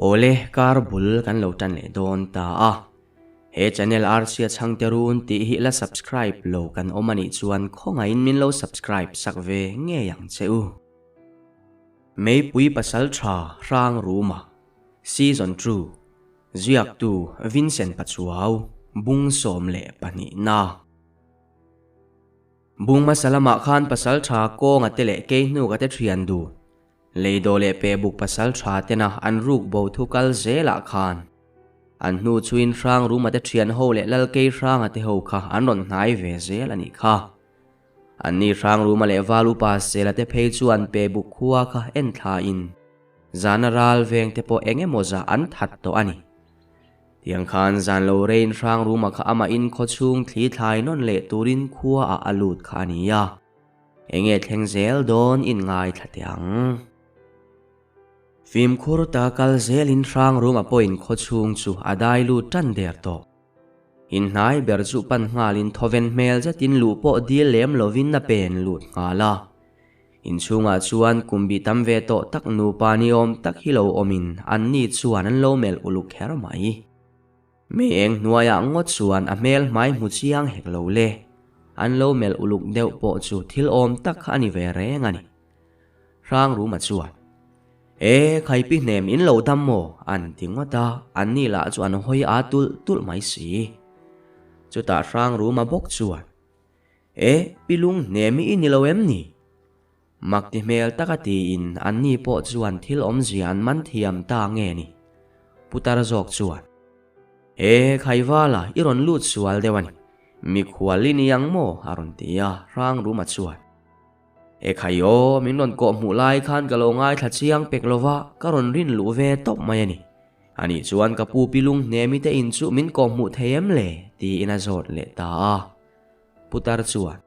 Awle, kar bul kan lo tan leh dawn ta a. He channel Arsia Chhangte Run tih hi la subscribe lo kan awm anih chuan khawngaihin min lo subscribe sak ve ngei ang che u. Meipui Pasal Tha Hrang Ruma Season Two Ziaktu Vincent Pachuau Bung 12 na. Bung hmasa lamah khan Pasal Tha Kawnga te leh Keihnuka te thian duh Leido leh pehbuk pasal tha tena an ruk bo thu kal zelah khan an hnu chuin Hrang Ruma te thian ho leh Lalkei Hranga te ho kha an rawn hnai ve zel a nih kha. Anni Hrang Ruma leh Val Upa Sela te phei chuan pehbuk khua kha en thlain zana ral veng te pawh eng emaw zah an that tawh a ni. Tiang khan zan lo rein Hrang Ruma kha amahin khawchhung thli thlai nawn leh turin khuaah a lut kha a ni a. Enge thleng zel dawn in ngaithla teh ang. Fimkhur ta kal zelin hrang rum a pawhin khawchhung chu a dai lut tan der tawh. Inhnai ber chu pan nghalin thawven hmel zetin luh pawh dil lem lovin a pen lut nghal a. Inchhungah chuan kum bih tam ve tawh tak nupa ni awm tak hi lo awmin anni chuan an lo melh uluk kher mai. Mi eng hnuaiah ngawt chuan a hmel hmai hmu chiang hek lo le. An lo melh uluk deuh pawh chu thil awm tak kha a ni ve reng a ni. Hrang Ruma chuan, E, Khaipi hnem in lo dam maw? an ti ngawt a, anni lah chu an hawi a tulh tulh mai si. Chutah Hrang Ruma bawk chuan, E, pi lung hnem i ni lo em ni? Mak ti hmel taka tiin anni pawh chuan thil awmzia an man thiam ta nge ni? Putar zawk chuan, E, Khaivala, i rawn lut sual deuh a ni. Mikhual i ni ang maw? a rawn ti a, Hrang Ruma chuan, E khai aw, min rawn kawh hmuh lai khan ka lo ngaithla chiang pek lo va, ka rawn rin luh ve tawp mai a ni. Anih chuan ka pu pilung hnemi te in chu min kawh hmuh thei em le? tiin a zawt leh ta a. Putar chuan.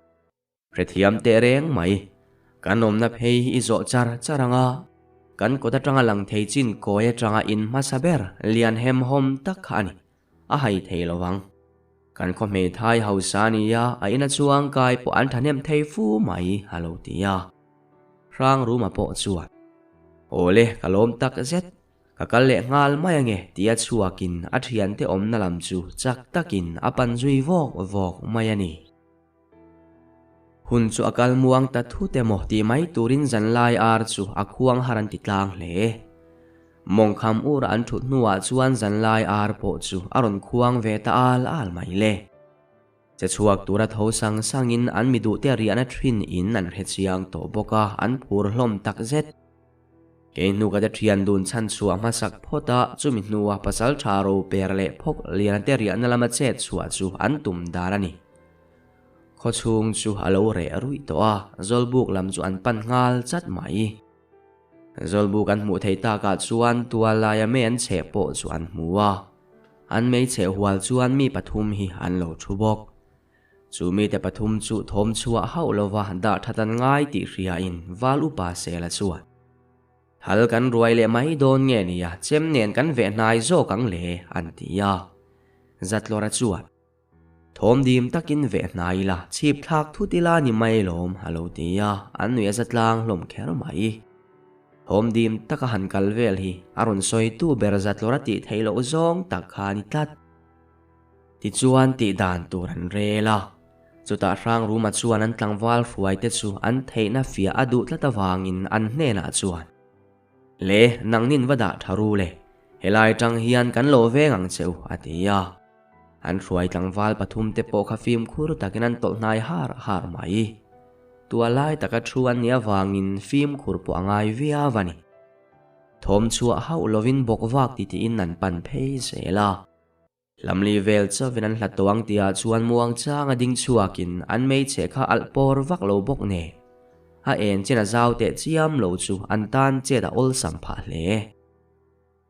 Hrethiam teh reng mai. Kan awmna phei hi i zawh char char ang a, kan kawt atanga lang thei chin kawi atanga in hmasa ber lian hemhawm tak kha a ni. A hai thei lo vang. Kan khaw hmeithai hausa a nia, a ina chuang kai pawh an thahnem thei fu mai a lo ti a. Hrang Ruma pawh chuan, Awle, ka lawm tak zet. Ka kal leh nghal mai ange tia chhuakin a thiante awmna lam chu chak takin a pan zui vawk vawk mai a ni. Hun chu a kal muang ta thut emaw tih mai turin zanlai ar chu a khuang har an ti tlang hle. Mawngkham ura an thut hnuah chuan zanlai ar pawh chu a rawn khuang ve ta al al mai le. Che chhuak tura tho sang sangin an mi duhte riahna thin in an hre chiang tawh bawk a, an phur hlawm tak zet. Kei hnu ka te thian dun chhan chhuah hmasak phawt a, chumi hnua pasal tha ro per leh phawk lian te riahna lama chet chhuah chu an tum dan a ni. Khawchhung chu a lo reh ruih tawh a, Zawlbuk lam chu an pan nghal chat mai. Zawlbuk an hmuh theih takah chuan tual laia mei an chheh pawh chu an hmu a, an mei chheh hual chuan mi pathum hi an lo thu bawk. Chu mite pathum chu thawm chhuah hauh lova dah that an ngai tih hriain Val Upa Sela chuan, Thal kan ruai leh mai dawn nge nia, chem nen kan veh hnai zawk ang le, an ti a. Zatlawra chuan, Thawm dim takin veh hnai ila, chhip thlak thut ila ni mai lawm, a lo ti a, an nuih a za tlang hlawm kher mai. Thawm dim taka han kal vel hi a rawn sawitu ber Zatlawra tih theih loh zawng tak kha a ni tlat. Tichuan tih dan tur an rel a, chutah Hrangruma chuan an tlangval hruaite chu an theihna fiah a duh tlat avangin an hnenah chuan, Le, nangnin va dah tha ru le, helai tang hian kan lo veng ang che u, a ti a. An hruai tlangval pathumte pawh kha fimkhur takin an tawlh hnai har har mai. Tua lai taka thu an nih avangin fimkhur pawh a ngai viau a ni. Thawm chhuah hauh lovin bawk vak titihin an pan phei zel a. Lamli vel chauhin an hlat tawh ang tihah chuan muangchanga ding chhuakin an hmeichhe kha alh pawr vak lo bawk nen a en chen a zau teh chiam lo chu an tan chet a awlsam phah hle.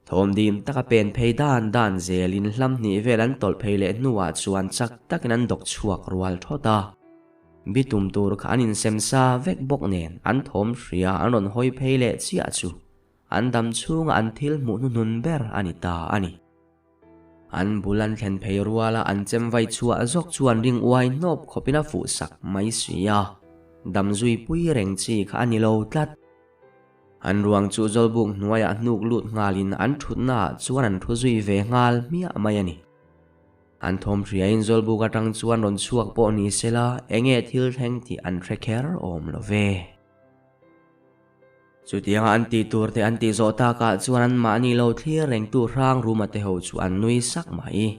Thawm dim taka pen phei dan dan zelin hlam hnih vel an tawlh phei leh hnuah chuan chak takin an dawk chhuak rual thawt a. Bitum tur kha an insem sa vek bawk nen an thawm hria an rawn hawi phei leh chiah chu an dam chhunga an thil hmuh hnuhnun ber a ni ta a ni. An bul an thlen phei ruala an chem vai chhuah zawk chuan ring uai hnawp khawpin a fuh sak mai si a, dam zui pui reng chi kha a ni lo tlat. An ruang chu Zawlbuk hnuaiah hnuk lut nghalin an thutnaah chuan an thu zui ve nghal hmiah mai a ni. An thawm hriain Zawlbuk atang chuan rawn chhuak pawh ni sela enge thil thleng tih an hre kher awm lo ve. Chutianga an tih tur te an tih zawh takah chuan anmahni lo thlir rengtu hrang ruma te ho chu an nui sak mai.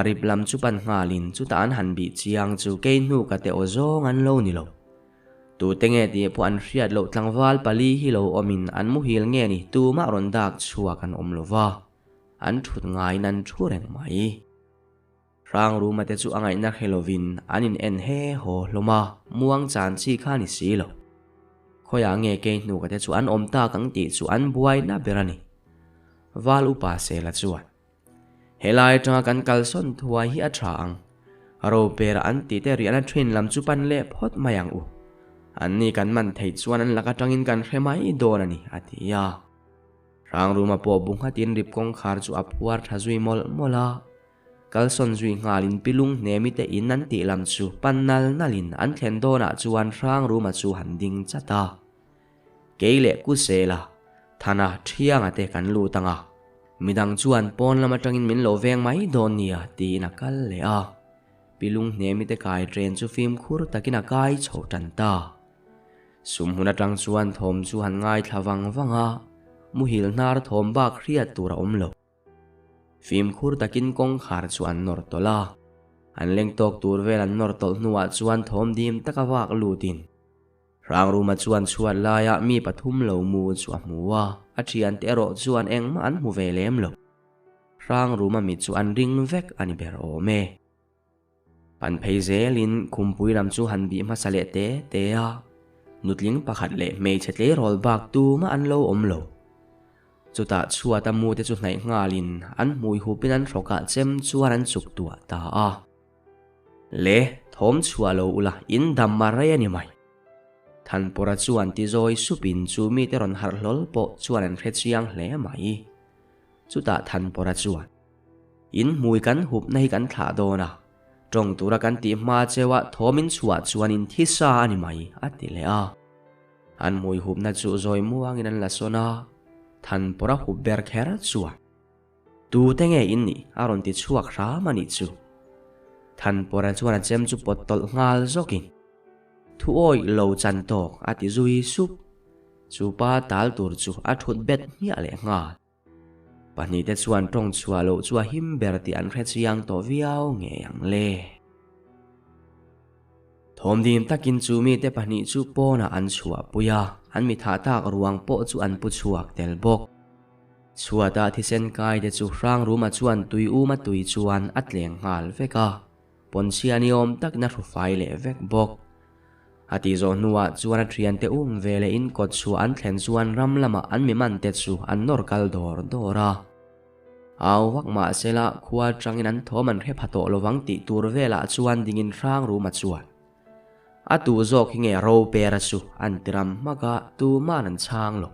Rip lam chu pan nghalin chutah an han bih chiang chu kei hnuka te aw zawng an lo ni lo. Tute nge tih pawh an hriat loh tlangval pali hi lo awmin an muhil nge ni tumah rawn dak chhuak an awm lo va, an thut ngaiin an thu reng mai. Hrang ruma te chu a ngaihna hre lovin an in en he haw hlawm a, muang chan chi kha ni si lo. Khawiah nge kei hnuka te chu an awm tak ang tih chu an buaina ber a ni. Val upa Sela chuan. Helai atanga kan kalsawn thuai hi a tha ang. Roper an tih te riahna thin lam chu pan leh phawt mai ang u. Anni kan man theih chuan an lak atangin kan hre mai dawn a ni, a ti a. Hrangruma pawh bu nghatin rip kawngkhar chu a phuar tha zui mawlh mawlh a. Kalsawn zui nghalin pilung hnemi te in an tih lam chu pan nal nalin an thlen dawnah chuan Hrangruma chu han ding chat a. Kei leh Kusela, Thana, Thianga te kan lut ang a, midang chuan pawn lam atangin min lo veng mai dawn nia tiin a kal leh a. Pi Lunghnemi te kai train chu fimkhur takin a kai chho tan ta. Sum hun atang chuan thawm chu han ngaithla vang vang a, muhil hnar thawm bak hriat tur a awm lo. Fimkhur takin kawngkhar chu an nawr tawlh a, an leng tawk tur vel an nawr tawlh hnuah chuan thawm dim taka vak lutin Hrangruma chuan chhuat laiah mi pathum lo mu chu a hmu a, a thiante erawh chuan engmah an hmu ve lem lo. Hrangruma mit chu an ring vek a ni ber awm e. Pan phei zelin khumpui lam chu han bih hmasa leh te te a, nutling pakhat leh hmeichhe tleirawl bak tumah an lo awm lo. Chutah chhuata mute chu hnaih nghalin an hmui hupin an hrawkah chem chuan an chuk tuah ta a. Le, thawm chhuah lo ula, in dam mar rei a ni mai. Thanpawra chuan ti zawi supin chu mite rawn harh hlawl pawh chuan an hre chiang hle mai. Chutah Thanpawra chuan, In hmui kan hupna hi kan thlah dawn a, tawng tura kan tih hma cheuha thawm in chhuah chuan in thi sa a ni mai, a ti leh a. An hmui hupna chu zawi muangin an la sawn a, Thanpawra hup ber kher chuan, Tute nge in nih? a rawn ti chhuak hram a nih chu. Thanpawra chuan a chem chu pawt tawlh nghal zawkin, Thu awih lo chan tawk, a ti zui sup. Chu pa tal tur chu a thut bet hmiah leh nghal. Pahnihte chuan tawng chhuah loh chu a him ber tih an hre chiang tawh viau ngei ang le. Thawmdim takin chu mite pahnih chu pawnah an chhuahpui a, an mi thah tak ruang pawh chu an pu chhuak tel bawk. Chhuatah thisen kaite chu Hrangruma chuan tui uma tui chuan a tleng nghal vek a, pawnchhia ni awm takin a hrufai leh vek bawk. A tih zawh hnuah chuan a thiante um ve leh in kawt chhuah an thlen chuan ram lamah an mi man te chu an nawr kal dawr dawr a. Au vak mahsela khua tangin an thawm an hre pha tawh lovang tih tur velah chuan dingin hrang ruma chuan a tu zawk hi nge ro pera chu an ti ram hmak a, tuman an chhang lo.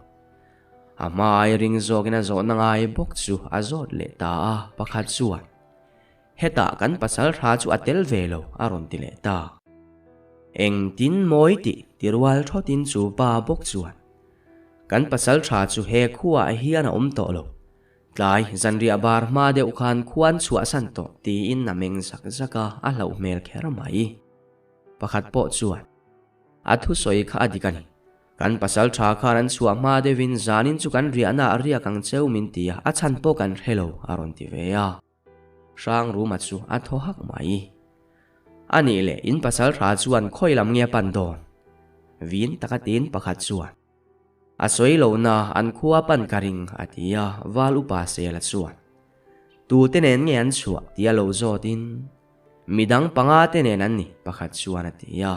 A hmai ring zawkin a zawhna ngai bawk chu a zawt leh ta a, pakhat chuan. Hetah kan pasal tha chu a tel ve lo, a rawn ti leh ta. Engtin mawi tih ti rual thawtin chu pa bawk chuan, Kan pasal tha chu he khuaah hian a awm tawh lo. Tlai zanriah bar hma deuh khan khuan chhuahsan tawh tiin a meng zak zak a, a hlauh hmel kher mai. Pakhat pawh chuan, A thusawi kha a dik a ni. Kan pasal tha khan an chhuah hma deuhin zanin chu kan riahna a riak ang cheu min ti a, a chhan pawh kan hre lo, a rawn ti ve a. Hrang Ruma chu a thaw hak mai. A nih leh in pasal hra chuan khawi lam nge a pan dawn? Vin taka tiin pakhat chuan, A sawi lo na, an khua pan ka ring, a ti a, Val upa Sela chuan, Tute nen nge an chhuah? tia lo zawtin, Midang panga te nen an ni, pakhat chuan a ti a.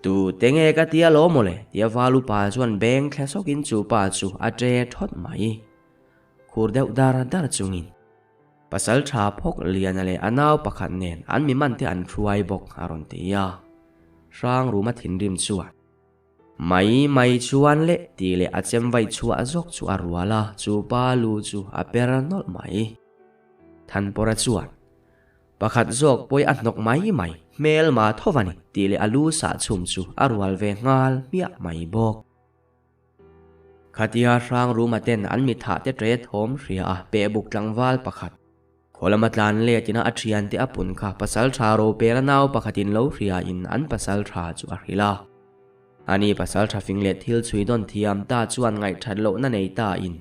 Tute nge ka tia lo mawle? tia Val upa chuan beng thle sawkin chu pa chu a ṭe ṭhawt mai. Khur deuh dar dar chungin pasal tha phawk Liana leh a nau pakhat nen an mi man te an hruai bawk a rawn ti a. Hrang Ruma thinrim chuan mai mai chuan leh tih leh a chem vai chhuah zawk chu a rual a, chu pa lu chu a per nawlh mai. Thanpawra chuan pakhat zawk pawi a hnawk mai mai, hmel ma tho va ni tih leh a lu sah chhum chu a rual ve nghal hmiah mai bawk. Khatia hrang ruma ten an mi thah te ṭe thawm hria a pehbuk tlangval pakhat. Khawlama tlan letin a a ṭhiante a pun kha pasalṭha Ropela nau pakhatin lo hriain an pasalṭha chu a hrilh a. Ani pasalṭha fing leh thil chhui dawn thiam ta chuan ngaihṭhat lohna nei tain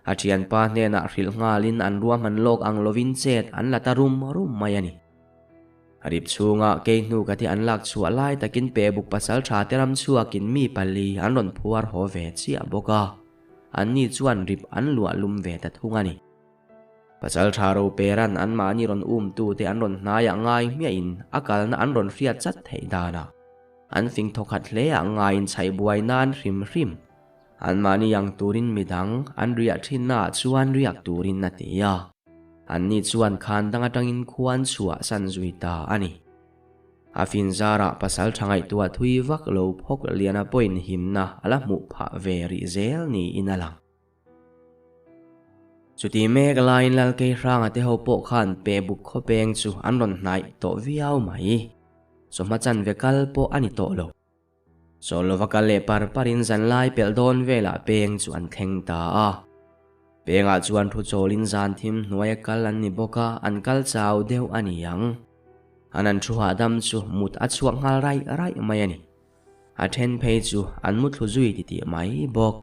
a ṭhianpa hnenah hrilh nghalin an ruahman lawk ang lovin chet an la ta rum rum mai a ni. Rip chhunga kei hnu ka ti an lak chhuah lai takin pehbuk pasalṭha te ram chhuakin mi pali an rawn phuar haw ve chiah bawk a, anni chuan rip an luah lum ve ta thung a ni. Pasalṭha Roperan anmahni rawn umtute an rawn hnaiah ngai hmiahin a kalna an rawn hriat chat theih danah an fing thawkhat hle ah ngaiin chhaih buai nan hrim hrim anmahni ang turin midang an riah thinnaah chuan riak turin a ti a. Anni chuan khan dang atangin khuan chhuah san zui ta a ni. A fin zarah pasalṭha ngaihtuah thui vak lo phawk liana pawhin himna a la hmuh phah ve rih zel niin a lang. Chuti mek laiin Lalkei Hranga te ho pawh khan pehbuk khawpeng chu an rawn hnaih tawh viau mai. Chawhma chanve kal pawh a ni tawh lo. Chawl lova kal leh par parin zanlai pelh dawn velah peng chu an thleng ta a. Pengah chuan thu chawlin zan thim hnuaia kal an ni bawk a, an kal chau deuh a ni ang. An an thu hahdam chu mut a chhuak nghal raih raih mai a ni. A then phei chu an muthlu zui titih mai bawk.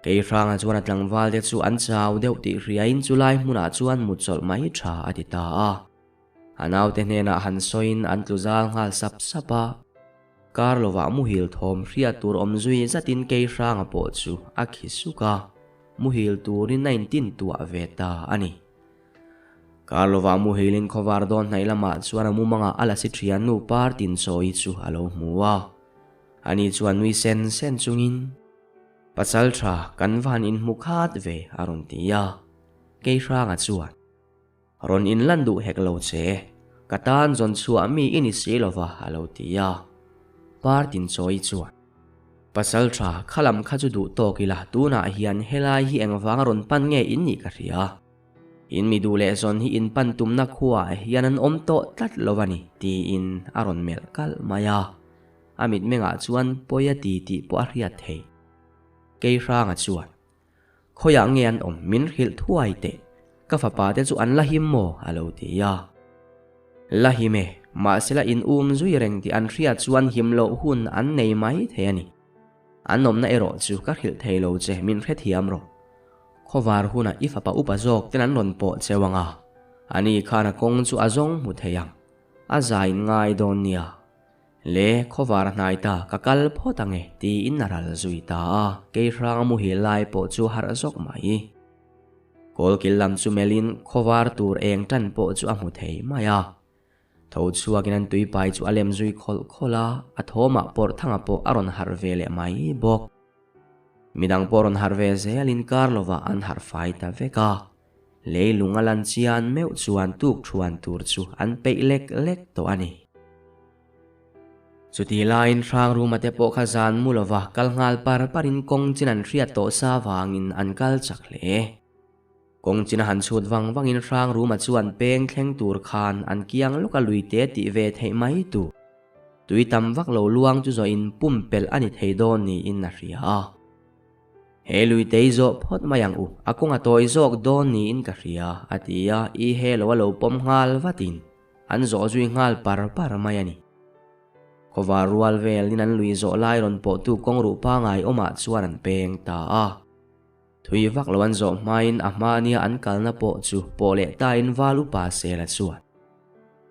Kei hranga chuan a tlangval te chu an chau deuh tih hriain chulai hmunah chuan mut chawlh mai tha a ti ta a. A naute hnenah han sawiin an tlu zal nghal sap sap a. Kar lovah muhil thawm hriat tur awm zui zatin kei hranga pawh chu a khi suk a, muhil turin a intin tuah ve ta a ni. Kar lovah muhilin khawvar dawn hnaih lamah chuan a mumangah a lasi thian nu Partin Chawi chu a lo hmu a. Ani chuan nui sen sen chungin. Pasal tha kan van inhmu khat ve a rawn ti a, kei hranga chuan, Rawn inlan duh hek lo che, ka tan zawn chhuah mi i ni si lova a lo ti a. Partin Chawi chuan, Pasal tha kha lam kha chu duh tawk ila tunah hian helai hi engvanga rawn pan nge in nih ka hria. In mi duh leh zawn hi in pan tumna khuaah hian an awm tawh tlat lo a ni tiin a rawn melh kalh mai a. A mitmengah chuan pawi a ti tih pawh a hriat thei. Kei hranga chuan, Khawiah nge an awm min hrilh thuai teh, ka fapa te chu an la him maw? a lo ti a. La him e, mahsela in um zui reng tih an hriat chuan him loh hun an nei mai thei a ni. An awmna erawh chu ka hrilh thei lo che min hrethiam rawh. Khawvar hunah i fapa upa zawk ten an rawn pawh cheu ang a, ani khan a kawng chu a zawng hmu thei ang. A zai ngai dawn nia. Le, khawvar a hnai ta, ka kal phawt ang e, tiin a ral zui ta a, kei hrang a muhil lai pawh chu harh zawk mai. Kawlkil lam chu melhin khawvar tur eng tan pawh chu a hmu thei mai a. Tho chhuakin an tuipai chu a lem zui khawlh khawlh a, a thawmah pawrh thanga pawh a rawn harh ve leh mai bawk. Midang pawh rawn harh ve zelin kar lovah an harh fai ta vek a. Leilung a lan chian meuh chuan tuk thuan tur chu an peih lek lek tawh a ni. Chutih laiin hrang ruma te pawh kha zan mu lova kal nghal par parin kawng chin an hriat tawh sa vangin an kal chak hle. Kawng chin a han chhut vang vangin hrang ruma chuan peng thleng tur khan an kiang lawk a lui te tih ve theih mai tur. Tui tam vak lo luang chu zawhin pumpelh a ni thei dawn niin a hria a. He lui tei zawh phawt mai ang u, a kawng a tawi zawk dawn niin ka hria, a ti a, i he lo a lo pawm nghal vatin an zawh zui nghal par par mai a ni. Khawvar rual velin an lui zawh lai rawn pawhtu kawng ruh pangai awmah chuan an peng ta a. Thui vak lo an zawh hmain a hma nia an kalna pawh chu pawh leh tain val upa sela chuan,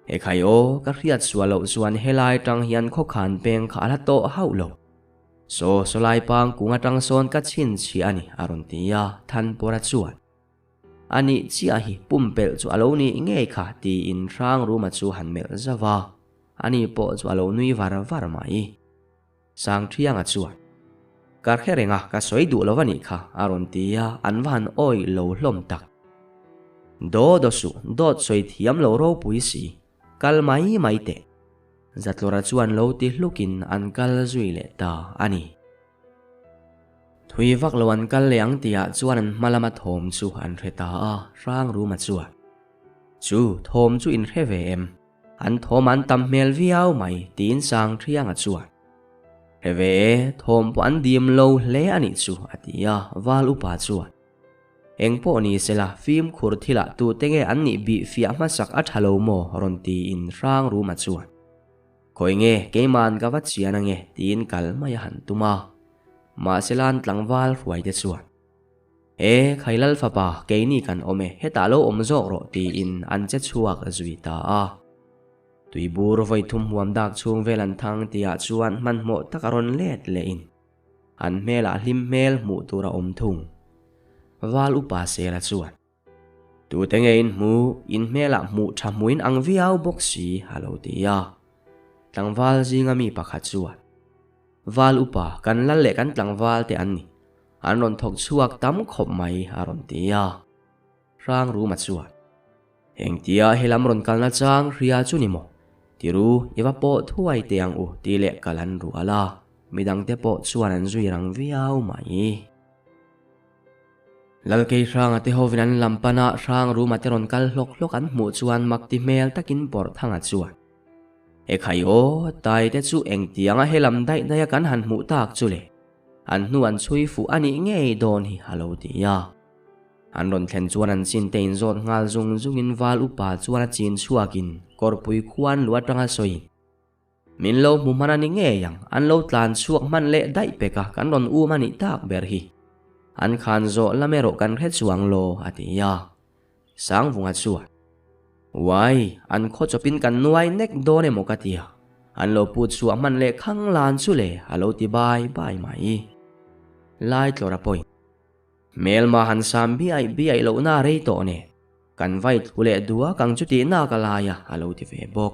He khai aw, ka hriat sual loh chuan helai tang hian khawkhan peng kha a la tawh hauh lo. Saw sawlai pang kung atang sawn ka chhinchhiah a ni, a rawn ti a, Thanpawra chuan, A nih chiah hi, pumpelh chu a lo nih ngei kha, tiin Hrangruma chu han melh zauh a, ani pawh chu a lo nui var var mai. Sangthianga chuan, Ka hre reng a, ka sawi duh lo a nih kha, a rawn ti a, an va han awih lo hlawm tak. Daw daw suh, dawt sawi thiam lo ropui si, kal mai mai teh. Zatlawra chuan lo ti hlukin an kal zui leh ta a ni. Thui vak lo an kal leh ang tihah chuan an hma lama thawm chu an hre ta a, Hrangruma chuan, Chu, thawm chu in hre ve em? An thawm an tam hmel viau mai, tiin Sangthianga chuan, Hre ve e, thawm pawh an dim lo hle a nih chu, a ti a, val upa chuan. Eng pawh ni sela, fimkhur thilah tute nge an nih bih fiah hmasak a tha lo maw? rawn tiin hrang ruma chuan. Khawi nge, keima'n ka va chian ange, tiin kal mai a han tum a. Mahsela an tlangval hruai te chuan. E, Khailal fapa, keini kan awm e, hetah lo awm zawk rawh, tiin an che chhuak zui ta a. Tuibur vawi thum huam dak chhung vel an thang tihah chuan hmanhmawh tak a rawn let lehin an hmelah hlim hmel hmuh tur a awm thung. Val upa Sela chuan, Tute nge in hmu, in hmelah hmuh tha hmuin ang viau bawk si, a lo ti a. Tlangval zinga mi pakhat chuan, Val upa, kan lal leh kan tlangval te an ni. An rawn thawk chhuak tam khawp mai, a rawn ti a. Hrang Ruma chuan, Engtia helam rawn kalna chang hria chu ni maw? Tiru, i va pawh thuai teh ang u tih leh kal an rual a, midangte pawh chuan an zui rang viau mai. Lalkei Hranga te hovin an lam pana Hrang Ruma te rawn kal hlawk hlawk an hmuh chuan makti hmel takin Pawrhthanga chuan, E khai aw, Taite chu engtianga helam daih daiha kan han hmuh tak chu le? An hnu an chhui fuh a nih ngei dawn hi a lo ti a. An rawn thlen chuan an chin te inzawt nghal zung zungin val upa chuan a chin chhuakin kawrpui khuan lu atanga sawiin, Min lo hmu hman a ni ngei ang, an lo tlan chhuak hman leh daih pek a, kan rawn um a nih tak ber hi. An khan zawh lam erawh kan hre chuang law, a ti a. Sangvunga chuan, Uai, an khaw chawpin kan nuai nek dawn emaw ka ti a, an lo put chhuah hman leh khang lan chu le, a lo ti bai bai mai. Laitlawra pawhin, Hmelma han sam biaih biaih lohna a rei tawh nen, kan vai thu leh dua kang chu tih nak a lai a, a lo ti ve bawk.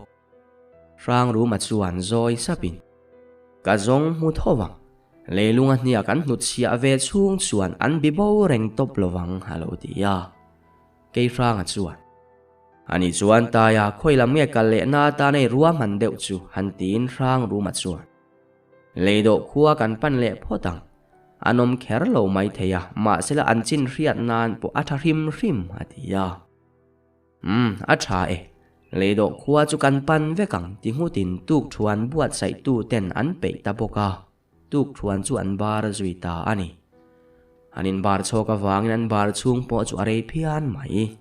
Hrangruma chuan zawi sapin, Ka zawng hmu tho vang, leilunga hniah kan hnutchhiah ve chhung chuan an bi bo reng tawp lo vang, a lo ti a. Keihranga chuan, Ani chuan Taia khawi lam nge kal leh na atan ei ruahman deuh chu, han tiin Hrangruma chuan, Leidawh khua kan pan leh phawt ang. An awm kher lo mai thei a, mahsela an chin hriat nan pawh a tha hrim hrim, a ti a. Umm, a tha e. Leidawh khua chu kan pan vek ang ti nghutin tukthuan buatsaihtu ten an peih ta bawk a, tukthuan chu an bar zui ta a ni. An inbar chhawk avangin an bar chhung pawh chu a rei phian mai.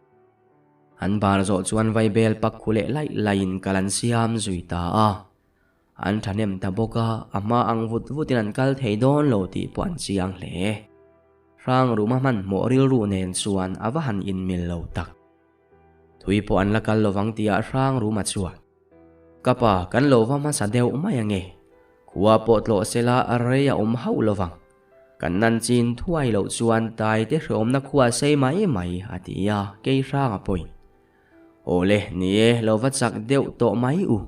An bar zawh chuan vaibel pak khu leh laih laihin kal an siam zui ta a. An thahnem ta bawk a, a hma ang vut vutin an kal thei dawn lo tih pawh an chiang hle. Hrang ruma hmanhmawh rilru nen chuan a va han inmil lo tak. Thui pawh an la kal lovang tihah Hrang ruma chuan, Ka pa, kan lo va hmasa deuh mai ange. Khua pawh tlawh sela a rei a awm hauh lovang. Kan nan chin thuai loh chuan taite hreawmna khua sei mai mai, a ti a, kei Hranga pawhin, Awle, ni e, lo va chak deuh tawh mai u.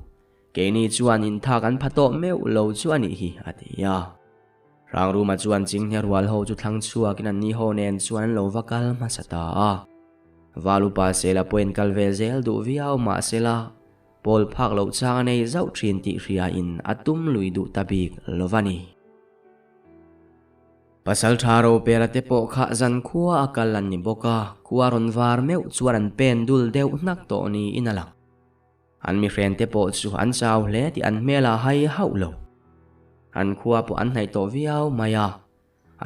Keini chuan intha kan pha tawh meuh lo chu a nih hi, a ti a. Hrangruma chuan chinghne rual ho chu thlang chhuakin an ni ho nen chuan an lo va kal hmasa ta a. Valupa Sela pawhin kal ve zel duh viau mahsela, pawl phak loh chang a nei zauh thin tih hriain a tum lui duh ta bik lo va ni. Pasaltha Ropera te pawh kha zankhua a kal an ni bawk a, khua rawn var meuh chuan an pen dul deuh hnak tawh niin a lang. An mihrente pawh chu an chau hle tih an hmel a hai hauh lo. An khua pawh an hnaih tawh viau mai a.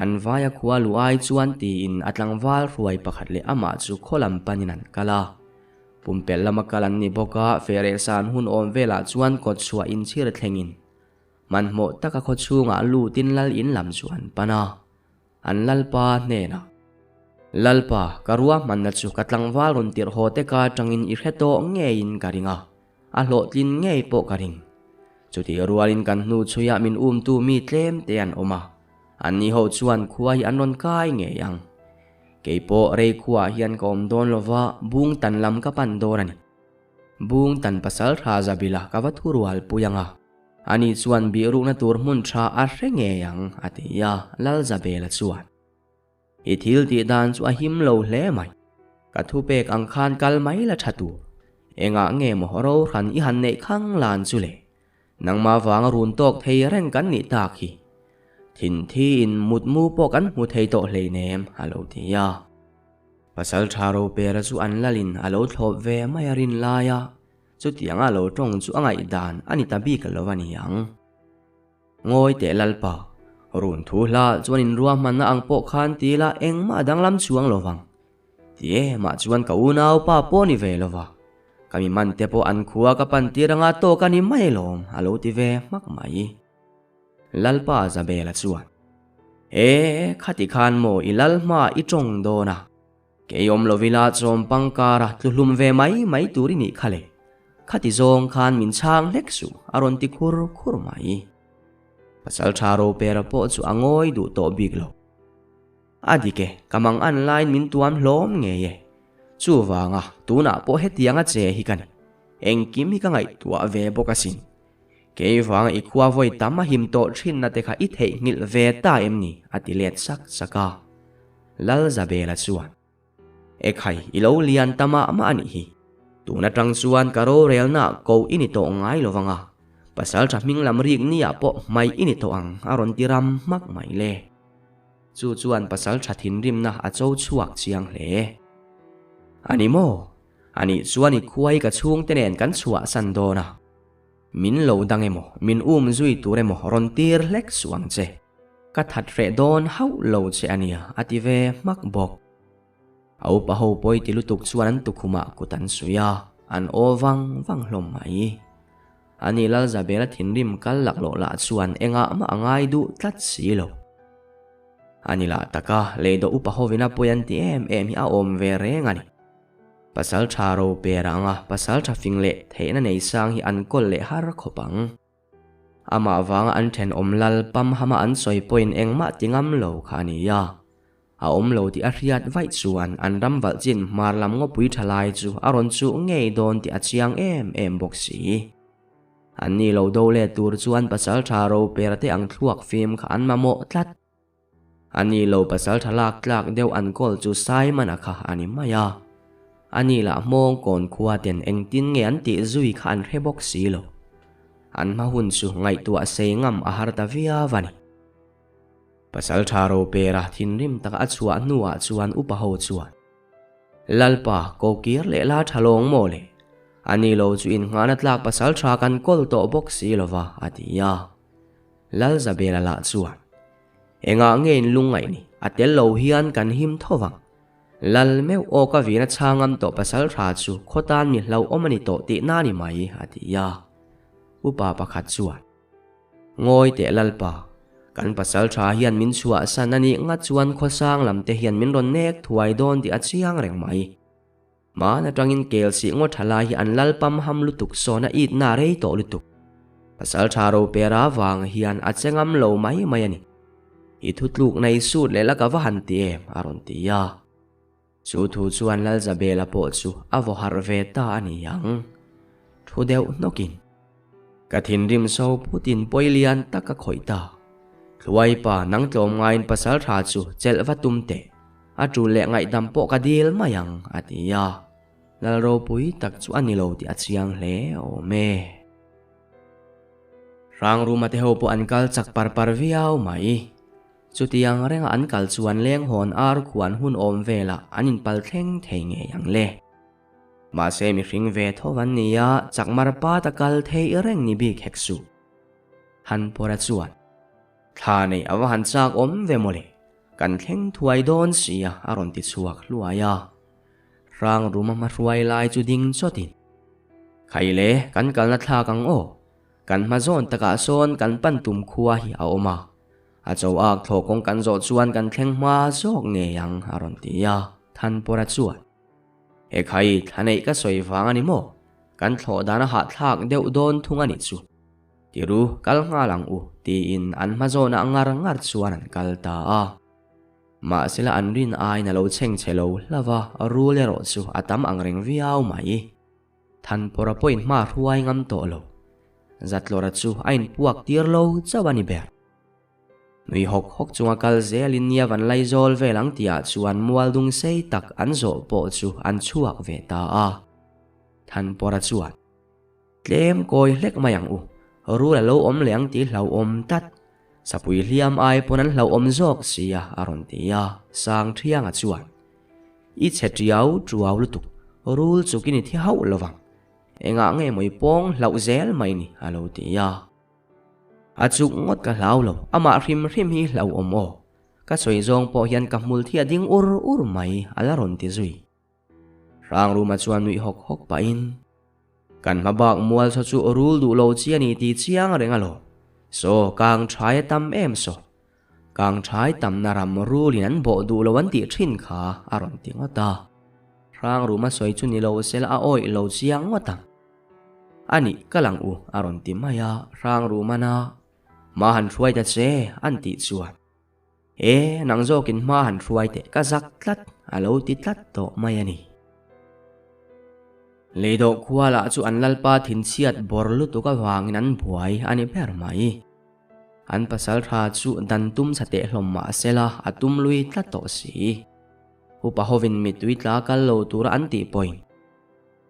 An vaia khua luh ai chuan tiin a tlangval hruai pakhat leh amah chu khaw lam panin an kal a. Pumpelh lama kal an ni bawk a, fehreh san hun awm velah chuan kawt chhuah inchhir thlengin hmanhmawh taka khaw chhungah lutin lal in lam chu an pan a. An Lalpa hnenah, Lalpa, ka ruahmanna chu ka tlangval rawn tirh haw te ka atangin i hre tawh ngeiin ka ring a, a hlawhtlin ngei pawh ka ring. Chutih rualin kan hnu chhuiah min umtu mi tlem te an awm a, anni ho chuan khua hi an rawn kai ngei ang. Kei pawh rei khuaah hian ka awm dawn lova, bung tan lam ka pan dawn a ni. Bung tan pasal tha Zabila ka va thu rual pui ang a. Ani chuan bihrukna tur hmun tha a hre ngei ang, a ti a, Lalzabela chuan. I thil tih dan chu a him lo hle mai. Ka thupek ang khan kal mai la tha tur. Engah nge maw rohran i han neih khang lan chu le? Nangmah vanga run tawk thei reng kan nih tak hi. Thin thiin mutmu pawh kan hmu thei tawh hleinem, a lo ti a. Pasal tha Ropera chu an lalin a lo thlawp ve mai a rin lai a. Chutianga lo tawng chu a ngaihdan a ni ta bik lo a ni ang. Ngawi teh Lalpa, run thu hla chuan in ruahmanna ang pawh khan ti ila engmah danglam chuang lo vang. Ti emah chuan ka unaupa pawh ni ve lo va, ka mi man te pawh an khua ka pan tir anga tawk a ni mai alawm, a lo ti ve hmak mai. Lalpa Zabela chuan, E, khati khan maw i lal hma i tawng dawn a? Kei awm lo ila chawm pangkara tluhlum ve mai mai tur i nih kha le. Khati zawng khan min chhang hlek suh, a rawn ti khur khur mai. Pasal tha Ropera pawh chu a ngawi duh tawh bik lo. A dik e, ka mang an laiin min tuam hlawm ngei e. Chuvanga tunah pawh hetianga che hi ka ni. Engkim hi ka ngaihtuah ve bawk asin. Kei vanga i khua vawi tam a him tawh thinna te kha i theihnghilh ve ta em ni? a ti let sak sak a. Lal Zabela chuan, E khai, i lo lian ta mah mah a nih hi. Tun atang chuan ka rorelna ko i ni tawh ngai lo vang a, pasal tha hming lam rik nia pawh hmai i ni tawh ang a rawn ti ram hmak mai le. Chu chuan pasal tha thinrimna a cho chhuak chiang hle. A ni maw? A nih chuan i khuai ka chhungte nen kan chhuahsan dawn a. Min lo dang emaw, min um zui tur emaw rawn tir hlek suh ang che. Ka that hreh dawn hauh lo che a nia, a ti ve hmak bawk. A upa ho pawi ti lutuk chuan an tukhumah kut an suih a, an aw vang vang hlawm mai. Ani Lalzabela thinrim kal laklawh lah chuan engah mah a ngai duh tlat si lo. Ani lah taka leido upa hovin a pawi an ti em em hi a awm ve reng a ni. Pasal tha ro per anga pasal tha fing leh theihna nei sang hi an kawl leh har khawp ang. Amah vanga an thenawm lal pam hama an sawi pawhin engmah ti ngam lo kha a ni a. A awm lo tih a hriat vaih chuan an ram valh chin hmar lam ngawpui tha lai chu a rawn chuh ngei dawn tih a chiang em em bawk si. An ni lo do let tur chuan pasal tha ro per te ang thluak fim kha an mamawh tlat. A ni lo pasal tha lak tlak deuh an kawl chu Simon-a kha a ni mai a. A ni lah hmawng kawn khua ten engtin nge an tih zui kha an hre bawk si lo. An hma hun chu ngaihtuah sei ngam a har ta viau a ni. Pasal tha Ropera thinrim taka a chhuah hnuah chuan upa ho chuan, Lalpa, ko kir leh la tha lawng maw le? A ni lo chu innghahna tlak pasal tha kan kawl tawh bawk si lova, a ti a. Lalzabela lah chuan, Engah nge in lungngaih ni? A tel lo hian kan him tho vang. Lal meuh aw ka vina chhangam tawh pasal tha chu khaw tan mi hlauhawm a ni tawh tih na ni mai, a ti a. Upa pakhat chuan, Ngawi teh Lalpa, kan pasal tha hian min chhuahsan a nih ngat chuan khawsang lam te hian min rawn nek thuai dawn tih a chiang reng mai. Hmaan atangin kel sih ngaw tha lai hi an lal pam ham lutuk sawn a it na rei tawh lutuk. Pasal tha ro pera vang hian a che ngam lo mai mai a ni. I thu tluk nei sut leh la ka va han ti em a rawn ti a. Chu thu chuan Lalzabela pawh chu a vaw harh ve ta a ni ang. Thu deuh hnawkin. Ka thinrim so phutin pawi lian tak a khawih ta. Thluai pa nang tlawm ngaiin pasal tha chu chelh va tum teh. A tul leh ngaihdam pawh ka dil mai ang, a ti a. Lal ropui tak chu a ni lo tih a chiang hle awm e. Hrangruma te ho pawh an kal chak par par viau mai. Chutiang renga an kal chuan lenghawn ar khuan hun awm velah an inpal thleng thei ngei ang le. Mahse mihring ve tho an ni a, chakmar pat a kal theih reng ni bik hek suh. Han pawra chuan, Thla nei a va han chak awm ve mawle, kan thleng thuai dawn sia a rawn ti chhuak hluai a. Hrang rum a hmahruai lai chu ding chawtin, Khai le, kan kalna thlak ang aw, kan hma zawn takah sawn kan pan tum khua hi a awm a, a cho ak thlawh kawng kan zawh chuan kan thleng hma zawk ngei ang a rawn ti a. Thanpawra chuan, He khai, thla neih ka sawi vang a ni maw? Kan thlawh dan a hahthlak deuh dawn thung a nih chu. Tiru, kal nghal ang u, tiin an hma zawnah ngar ngar chuan an kal ta a. Mahsela an rin aiin a lo chheng chhe lo hlauh a, rul erawh chu a tam ang reng viau mai. Thanpawra pawhin hma hruai ngam tawh lo. Zatlawra chu a inpuak tir lo chauh a ni ber. Nui hawk hawk chunga kal zelin nia van laizawl vel ang tihah chuan mual dung sei tak an zawh pawh chu an chhuak ve ta a. Thanpawra chuan, Tlem kawi hlek mai ang u, rul a lo awm leh ang tih hlauhawm tlat. Sapui hliam ai pawn an hlauhawm zawk sia a rawn ti a, Sangthianga chuan, I chhe tiau tuau lutuk, rul chukin i thi hauh lovang. Engah nge maw i pawng hlauh zel mai ni a lo ti a. A chuk ngawt ka hlau lo, amah hrim hrim hi hlauhawm aw. Ka sawi zawng pawh hian ka hmul thi a ding ur ur mai, a la rawn ti zui. Hrangruma chuan nuih hawk hawk pahin, Kan hma bak mual saw chu rul duh lo chi a ni ti chiang reng alawm. Saw, kang thai a tam em saw. Kang thai tamna ram rulin an bawh duh lo an tih thin kha a rawn ti ngawt a. Hrangruma sawi chu ni lo sela a awih lo chiang ngawt ang. A nih ka lang u a rawn ti mai a, Hrangruma na hma han hruai ta che an tih chuan. E, nang zawkin hma han hruai teh ka zak tlat a lo ti tlat tawh mai a ni. Leidawh khua lah chu an lalpa thinchhiat bawr lutuk avangin an buai a ni ber mai. An pasal tha chu dan tum sa teh hlawm mah sela a tum lui tlat tawh si. Upa hovin mittui tla kal lo tura an tih pawhin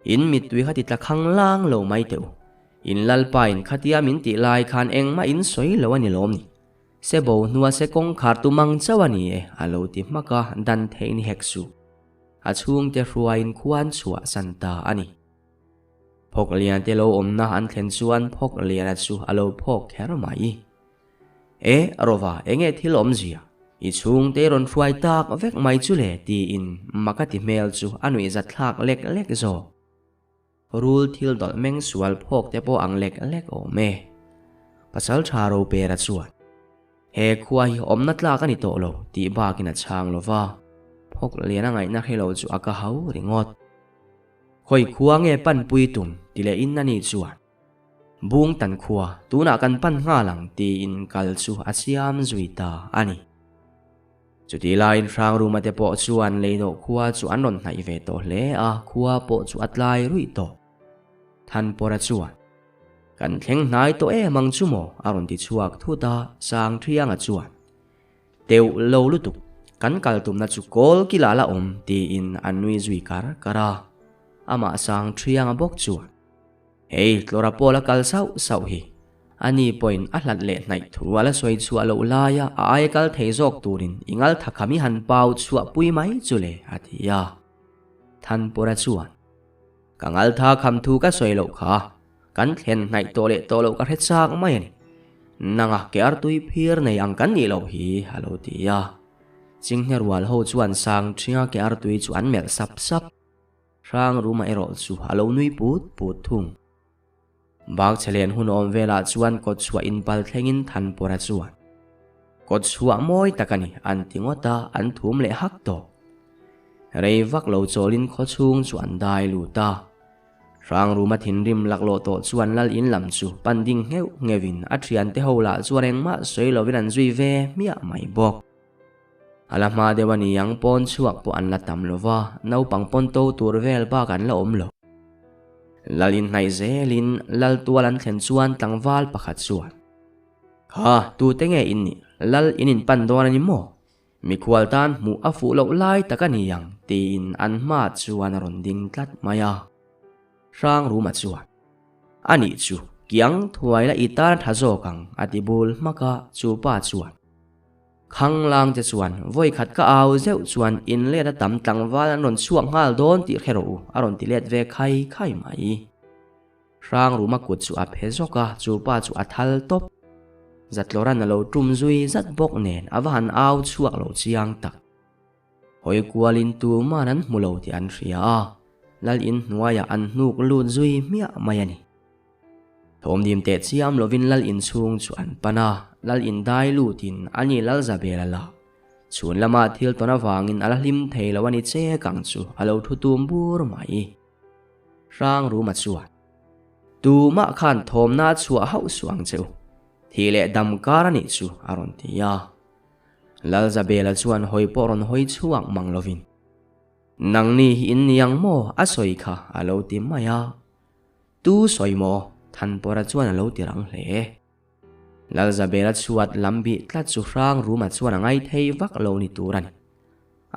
In mittui kha ti tla khang lang lo mai teh u. In lalpa in khatia min tih lai khan engmah in sawi lo a ni lawm ni. Se bo hnua se kawngkhar tu mang chauh a ni e, a lo ti hmak a, dan theih ni hek suh. A chhungte hruaiin khuan chhuah san ta a ni. Phawk lian te lo awmna an thlen chuan phawk liana chu a lo phawk kher mai. E, Rova, enge thil awmzia? I chhungte rawn hruai tak vek mai chu le, tiin maka ti hmel chu a nuihzatthlak lek lek zawk. Rul thil dawlh meng sual phawk te pawh ang lek lek awm e. Pasal tha Ropera chuan, He khua hi awmna tlak a ni tawh lo tih bakin a chhang lo va, phawk lian a ngaihna hre lo chu a ka hau ringawt. Khawi khua nge panpui tum ti leh in a ni chuan, Bung tan khua, tunah kan pan nghal ang tiin kal chu a siam zui ta a ni. Chutih laiin Hrangruma te pawh chuan Leidawh khua chu an rawn hnaih ve tawh hle a, khua pawh chu a tlai ruih tawh. Thanpawra chuan, Kan thleng hnai tawh em ang chu maw? a rawn ti chhuak thut a, Sangthianga chuan, Teuh lo lutuk, kan kal tumna chu kawl kila la awm, tiin a nui zui kar kar a. Amah Sangthianga bawk chuan, Hei, tlawra pawl a kal sauh sauh hi. Ani pawhin a hlat leh hnaih thu a la sawi chhuah loh laia a aia kal thei zawk turin i ngal tha kham i han pau chhuah pui mai chu le, a ti a. Thanpura chuan, Ka ngal tha kham thu ka sawi loh kha, kan thlen hnaih tawh leh tawh loh ka hre chak mai a ni. Nanga ke artui phir nei ang kan nih loh hi, a lo ti a. Chinghne rual ho chuan sang ṭhinga ke artui chu an melh sap sap. Hrang Ruma erawh chu a lo nui put put thung. Bak chhelen hun awm velah chuan kawt chhuah inpal thlengin Thanpawra chuan, Kawt chhuah mawi tak a ni, an ti ngawt a, an thum leh hak tawh. Rei vak lo chawlin khawchhung chu an dai lut a. Hrang Ruma thinrim laklawh tawh chuan lal in lam chu pan ding ngheuh ngheuhin a thiante ho lah chuan engmah sawi lovin an zui ve hmiah mai bawk. A la hma deuh a ni ang, pawn chhuak pawh an la tam lo va, naupang pawn to tur vel bak an la awm lo. Lal inhnaih zelin lal tual an thlen chuan tlangval pakhat chuan, Kha, tute nge in nih? Lal in inpan dawn a ni maw? Mikhual tan hmuh a fuh loh lai tak a ni ang, tiin an hma chuan a rawn ding tlat mai a. Hrangruma chuan, A nih chu, kiang thuai la i tan a tha zawk ang, a ti bul hmak a, chu pa chuan, Khanglang che chuan vawi khat ka au zeuh chuan in let a tam tlangval an rawn chhuak nghal dawn tih hre rawh u, a rawn ti let ve khai khai mai. Hrangruma kut chu a phe zawk a, chu pa chu a thal tawp. Zatlawran a lo tum zui zat bawk nen a va han au chhuak lo chiang tak. Hawi kualin tuman an hmu lo tih an hria a, lal in hnuaiah an hnuk lut zui hmiah mai a ni. Thawmdim teh chiam lovin lal inchhung chu an pan a, lal indai lutin a ni lal Zabel a la. Chhun lama thil tawn avangin a la hlim thei lo a ni chek ang chu a lo thu tum bur mai. Hrangruma chuan, Tumah khan thawmna chhuah hauh suh ang che u, thih leh dam kar a nih chu a rawn ti a. Lal Zabela chuan hawi pawh rawn hawi chhuak mang lovin, Nangni hi in ni ang maw a sawi kha a lo ti mai a. Tu sawi maw? Thanpawra chuan a lo ti rang hle. Lalzabela chhuat lam bih tlat chu hrang ruma chuan a ngai thei vak lo ni tur a ni.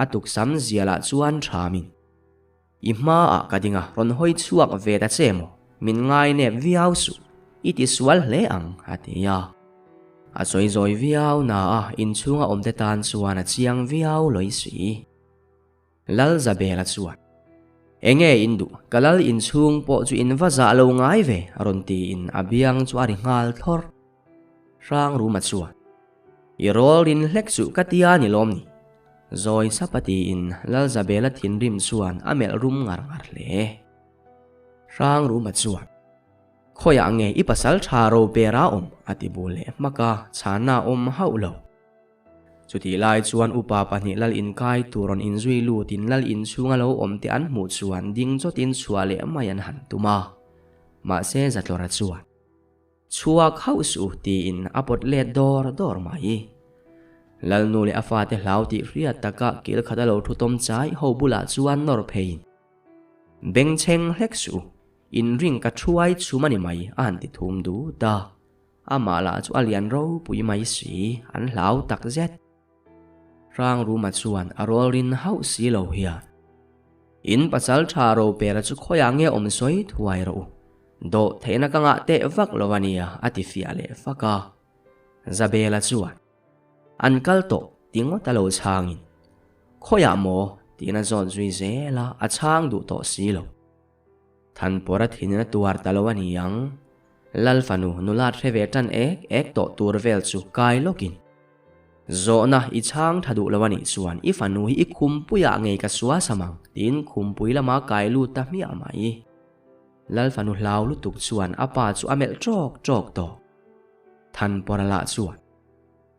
A tuksam zialah chuan thamin, I hmaah ka ding a, rawn hawi chhuak ve ta che maw? Min ngai nep viau suh, i ti sual hle ang, a ti a. A sawi zawi viau na a, inchhunga awmte tan chuan a chiang viau lawi si. Lalzabela chuan, Enge in duh, ka lal inchhung pawh chu in va zah lo ngai ve, a rawn tiin a biang chu a ri nghal thlawr. Hrang Ruma chuan, I rawl rin hlek suh ka tia ni lawm ni? Zawi sapa tiin Lalzabela thinrim chuan a melh rum ngar ngar hle. Hrang Ruma chuan, Khawiah nge i pasal tha ro pera awm? a ti bul leh hmak a, chhana awm hauh lo. Chutih lai chuan upa pahnih lal inkai tur rawn inzui lutin lal inchhunga lo awm te an hmuh chuan ding chawtin chhuah leh mai an han tum a. Mahse Zatlawra chuan, Chhuak hauh suh u tiin a pawt let dawr dawr mai. Lalnu leh a fate hlau tih hriat taka kil khat a lo thu tawm chai ho bulah chuan nawr pheiin, Bengchheng hlek suh u, inring ka thuai chhum a ni mai a han ti thum dut a. Amah lah chu a lian ropui mai si, an hlau tak zet. Hrang Ruma chuan a rawl rin hauh si lo hian, In pasal tha ro pera chu khawiah nge awm sawi thuai rawh u, dawh theihna ka ngah teh vak lo a nia a ti fiah leh fak a. Zabela chuan, An kal tawh ti ngawt a lo chhangin, Khawiah maw? tiin a zawt zui zel a, a chhang duh tawh si lo. Thanpawra thinin a tuar ta lo a ni ang. Lal fanu nula hre ve tan ek ek tawh tur vel chu kai lawkin. Zawhna i chhang tha duh lo a nih chuan i fanu hi i khumpuiah ngei ka sua sam ang tiin khumpui lama kai lut ta hmiah mai. Lal fanu hlau lutuk chuan a pa chu a melh tawk tawk tawh. Thanpawra lah chuan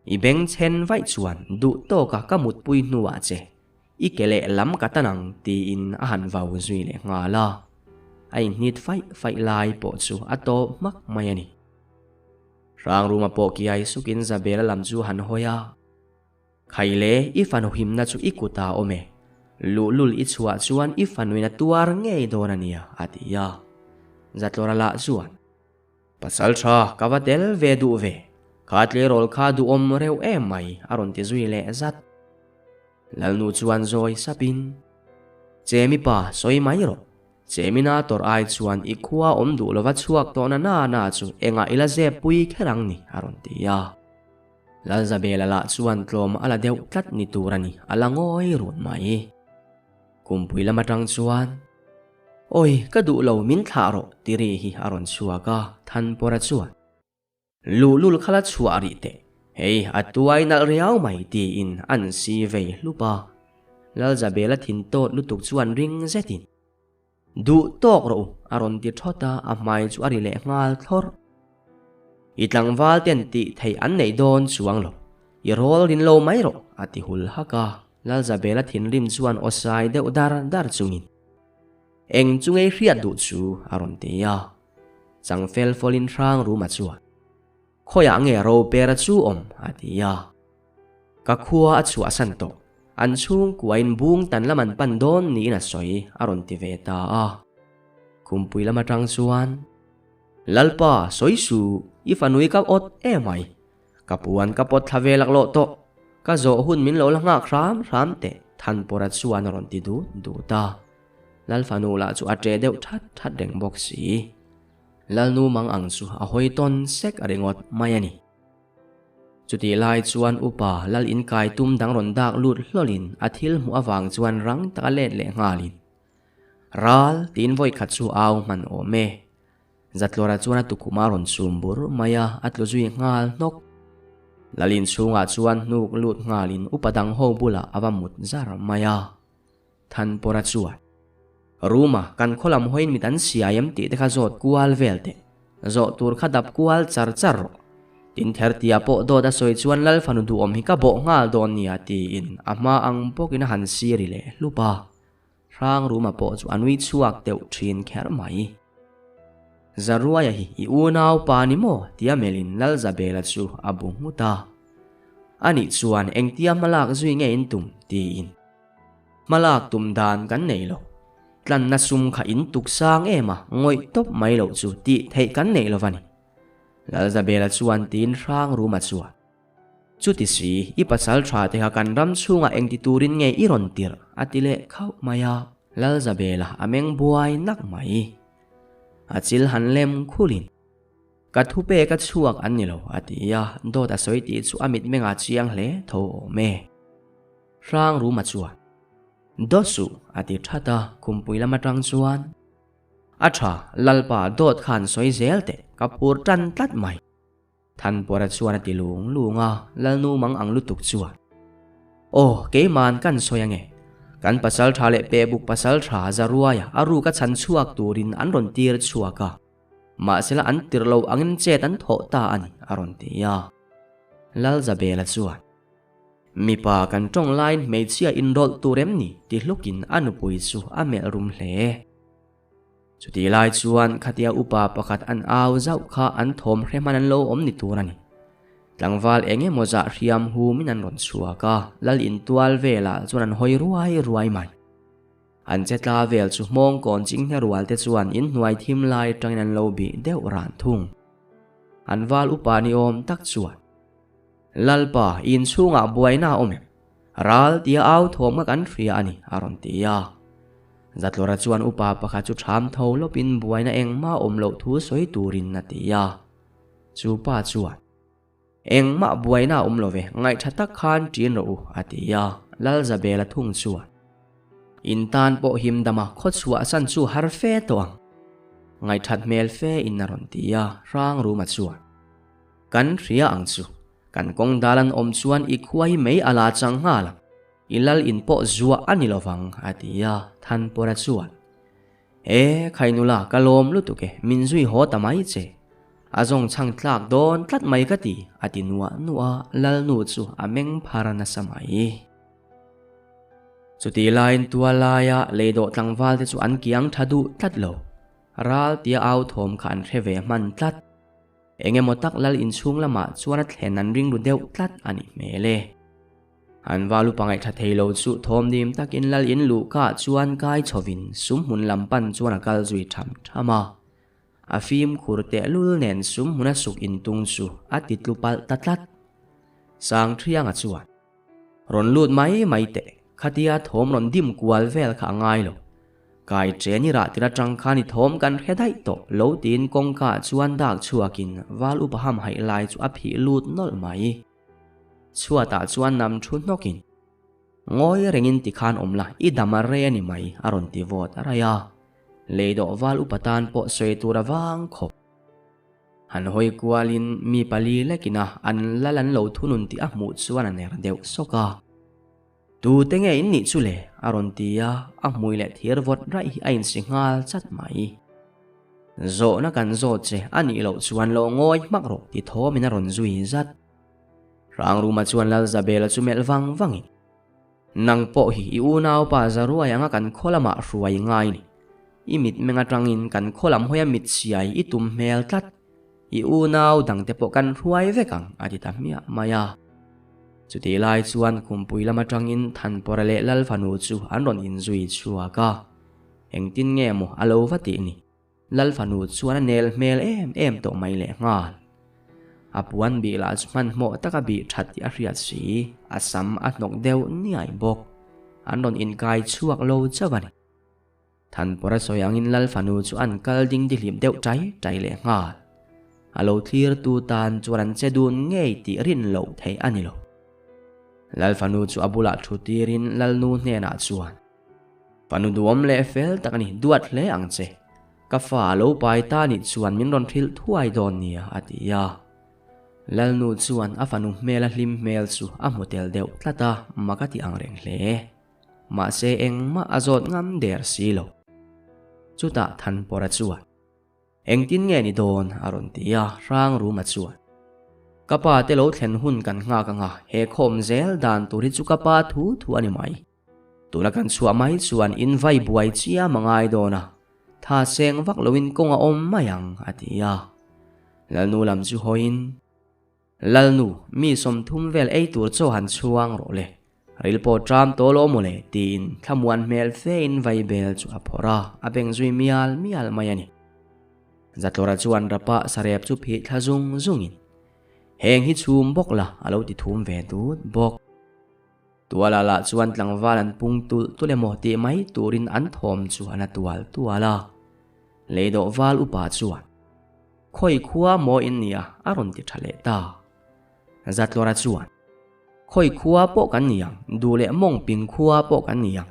i bengchhen vaih chuan duh tawka ka mutpui hnuah che I ke leh lam ka tan ang tiin a han vau zui leh nghal a, a inhnit faih faih lai pawh chu a tawp hmak mai a ni. Hrangruma pawh kiai sukin Zabela lam chu han hawi a, Khaile, i fanu himna chu i kutah awm e, luhlul i chhuah chuan i fanuin a tuar ngei dawn a nia, a ti a. Zatlawra lah chuan. Pasal tha, ka va tel ve duh ve, kha tleirawl kha duhawm reuh em mai, a rawn ti zui leh zat. Lalnu chuan zawi sapin, Chemi pa, sawi mai rawh. Chemina tawrh ai chuan i khua awm duh lova chhuak tawh na na na chu engah i la zep pui kher ang ni, a rawn ti a. Lalzabela lah chuan tlawm a la deuh tlat ni tur a ni, a la ngawi run mai. Kumpui lam atang chuan, Awi, ka duh lo, min thlah rawh, ti ri hi a rawn chhuak a, Thanpawra chuan. Luhlul kha la chhuah rih teh, hei a tuai nalh riau mai tiin an si vei hlup a. Lalzabela thin tawt lutuk chuan ring zetin, Duh tawk rawh u, a rawn ti thawt a, a hmai chu a ri leh nghal thlawrh. I tlangval ten tih theih an neih dawn chuang lo, i rawl rin lo mai rawh, a ti hul hak a. Lalzabela thinrim chuan aw sai deuh dar dar chungin, Eng chu ngei hriat duh chu, a rawn ti a. Changfel fawlin hrang Ruma chuan, Khawiah nge Ropera chu awm? a ti a. Ka khua a chhuahsan tawh, an chhungkuain bung tan lam an pan dawn niin a sawi, a rawn ti ve ta a. Khumpui lam atang chuan, Lalpa, sawi suh, i fanui ka awt emai. Ka puan ka pawt thla ve laklawh tawh, ka zawh hun min lo la nghak hram hram teh, Thanpawra chuan a rawn ti dut dut a. Lalfanu lah chu a ṭe deuh that that reng bawk si. Lalnu mang ang chu a hawi tawn sek a ringawt mai a ni. Chutih lai chuan upa Lal inkai tum dang rawn dak lut hlawlin a thil hmuh avang chuan rang taka let leh nghalin, Ral, tiin vawi khat chu au hman awm e. Zatlawra chuan a tukhum a rawn chum bur mai a, a tlu zui nghal hnawk. Lal inchhungah chuan hnuk lut nghalin upa dang ho bulah a va mut zar mai a. Thanpawra chuan, Ruma, kan khaw lam hawiin mit an siai em tih te kha zawt kual vel teh. Zawh tur kha dap kual char char rawh. Tin Thertia pawh dawt a sawi chuan Lal fanu duhawm hi ka bawh nghal dawn nia tiin a hma ang bawkin a han siri leh hlup a. Hrang Ruma pawh chu a nui chhuak deuh thin kher mai. Zaruaia hi i unau pa ni maw? tia melhin Lal Zabela chu a bu nghut a. Anih chuan engtia hmalak zui nge in tum? tiin. Hmalak tum dan kan nei lo. Tlanna sum kha in tuk sang em a, ngawih tawp mai loh chu tih theih kan nei lo va ni. Lalzabela chuan tiin hrang ruma chuan, Chuti si, i pasal tha te kha kan ram chhungah engti turin nge i rawn tirh? a ti leh khauh mai a. Lalzabela a meng buai nak mai. A chil han lem khulin. Ka thu pek a chhuak an ni lo, a ti a, dawt a sawi tih chu a mitmengah chiang hle tho awm e. Hrang Ruma chuan, Dawt suh, a ti that a, khumpui lam atang chuan, A tha, Lalpa dawt khan sawi zel teh, ka phur tan tlat mai. Thanpawra chuan a ti lung lung a, Lalnu mang ang lutuk chuan, Aw, keiman kan sawi ange. Kan pasal tha leh pehbuk pasal tha Zaruaia a ruk a chhan chhuak turin an rawn tir chhuak a. Mahsela an tirh lo angin chet an thawh ta a ni, a rawn ti a. Lalzabela chuan, Mipa kan tawng laiin hmeichhia inrawlh tur em ni? ti hlukin a nupui chu a melh rum hle. Chutih lai chuan khatia upa pakhat an au zauh kha an thawm hre hman an lo awm ni tur a ni. Tlangval eng emaw zah hriam humin an rawn chhuak a, lal intual velah chuan an hawi ruai ruai mai. An che tla vel chu hmawng kawn chinghne rual te chuan inhnuai thim lai atangin an lo bih deuh ran thung. An val upa ni awm tak chuan, Lalpa, inchhungah buaina a awm em? Ral tia au thawm kha kan hria a ni, a rawn ti a. Zatlawra chuan upa pakhat chu ṭham tho lawpin buaina engmah awm loh thu sawi turin a ti a. Chu pa chuan, Engmah buaina a awm lo ve, ngaihṭha tak khan ṭin rawh u, a ti a. Lalzabela thung chuan, In tan pawh him dama khaw chhuahsan chu har fe tawh ang, ngaihṭhat hmel fe in a rawn ti a, Hrangruma chuan, Kan hria ang chu. Kan kawng dal an awm chuan i khua hi mei a la chang nghal ang. I lal in pawh zuah a ni lovang, a ti a, Thanpawra chuan, E, Khainula, ka lawm lutuk e, min zui haw ta mai che. A zawng chhang tlak dawn tlat mai ka ti, a ti nuah nuah a, Lalnu chu a meng phar nasa mai. Chutih laiin tual laia leidawh tlangval te chu an kiang tha duh tlat lo. Ral tia au thawm kha an hre ve hman tlat. Eng emaw tak lal inchhung lamah chuan a thlen an ring ru deuh tlat a nih hmel e. An valu pangaih tha thei lo chu thawmdim takin lal in luhka chuan kai chhovin sum hmun lam pan chuan a kal zui tham tham a. A fimkhur tehlul nen sum hmuna suk intung chu a ti tlu palh ta tlat. Sangthianga chuan. Rawn lut mai mai teh, khatia thawm rawn dim kual vel kha a ngai lo. Kai chen i rah tir atang khan i thawm kan hre daih tawh lo tiin kawngka ah chuan dak chhuakin val upa ham haih lai chu a phih lut nawlh mai. Chhuatah chuan nam thu hnawkin, Ngawi rengin tikhan awm la, i dam a re a ni mai, a rawn ti vawt a raih a. Leidawh val upa tan pawh sawi tur a vang khawp. Han hawi kualin mi pali lekina an lal an lo thunun tih a hmuh chuan a ner deuh sawk a. Tu te nge in nih chu le? a rawn ti a, a hmui leh thir vawt raih hi a insi nghal chat mai. Zawhna kan zawt che a nih loh chuan lo ngawi hmak rawh ti thawmin a rawn zui zat. Hrangruma chuan Lalzabela chu melh vang vangin, Nang pawh hi i unaupa Zaruai anga kan khaw lamah hruai ngai ni. I mitmeng atangin kan khaw lam hawia mit siai i tum hmel tlat. I unau dangte pawh kan hruai vek ang, a ti ta hmiah mai a. Chutih lai chuan khumpui lam atangin Thanpawra leh Lalfanu chu an rawn inzui chhuak a. Engtin nge maw a lo va tih ni? Lalfanu chuan a nel hmel em em tawh mai leh nghal. A puan bih lah chu hmanhmawh taka bih that tih a hriat si, a sam a hnawk deuh niai bawk. An rawn inkai chhuak lo chauh a ni. Thanpawra sawi angin Lalfanu chu an kal ding dihlim deuh ṭai ṭai leh nghal. A lo thlirtu tan chuan an che dun ngei tih rin loh theih a ni lo. Lalfanu chu a bulah thu tirin Lalnu hnenah chuan, Fanu duhawm leh fel tak a ni, duat hle ang che. Ka fa a lo pai ta nih chuan min rawn hrilh thuai dawn nia, a ti a. Lalnu chuan a fanu hmel a hlim hmel chu a hmu tel deuh tlat a, mak a ti angreng hle. Mahse engmah a zawt ngam der si lo. Chutah Thanpawra chuan, Engtin nge ni dawn? a rawn ti a, Hrangruma chuan, Ka pa te lo thlen hun kan nghak anga, he khawm zel dan tur hi chu ka pa thu thu a ni mai. Tuna kan chhuah mai chuan in vai buai chiam a ngai dawn a, tha seng vak loin kawng a awm mai ang, a ti a. Lalnu lam chu hawiin. Lalnu, mi 30 vel ei tur chaw han chhuang rawh le, ril pawh ṭam tawh lo maw le, tiin thlamuan hmel fein vaibel chu a phawrh a, a beng zui mial mial mai a ni. Zatlawra chuan rapa sarep chu phih thla zung zungin, Heng hi chhum bawk la, a lo ti thum ve dut bawk. Tuala lah chuan tlangval an pung tulh tulh emaw tih mai turin an thawm chu an a tual tual a. Leidawh val upa chuan. Khawi khua maw in nia a rawn ti tha leh ta. Zatlawra chuan, Khawi khua pawh kan ni ang, duh leh mawng ping khua pawh kan ni ang.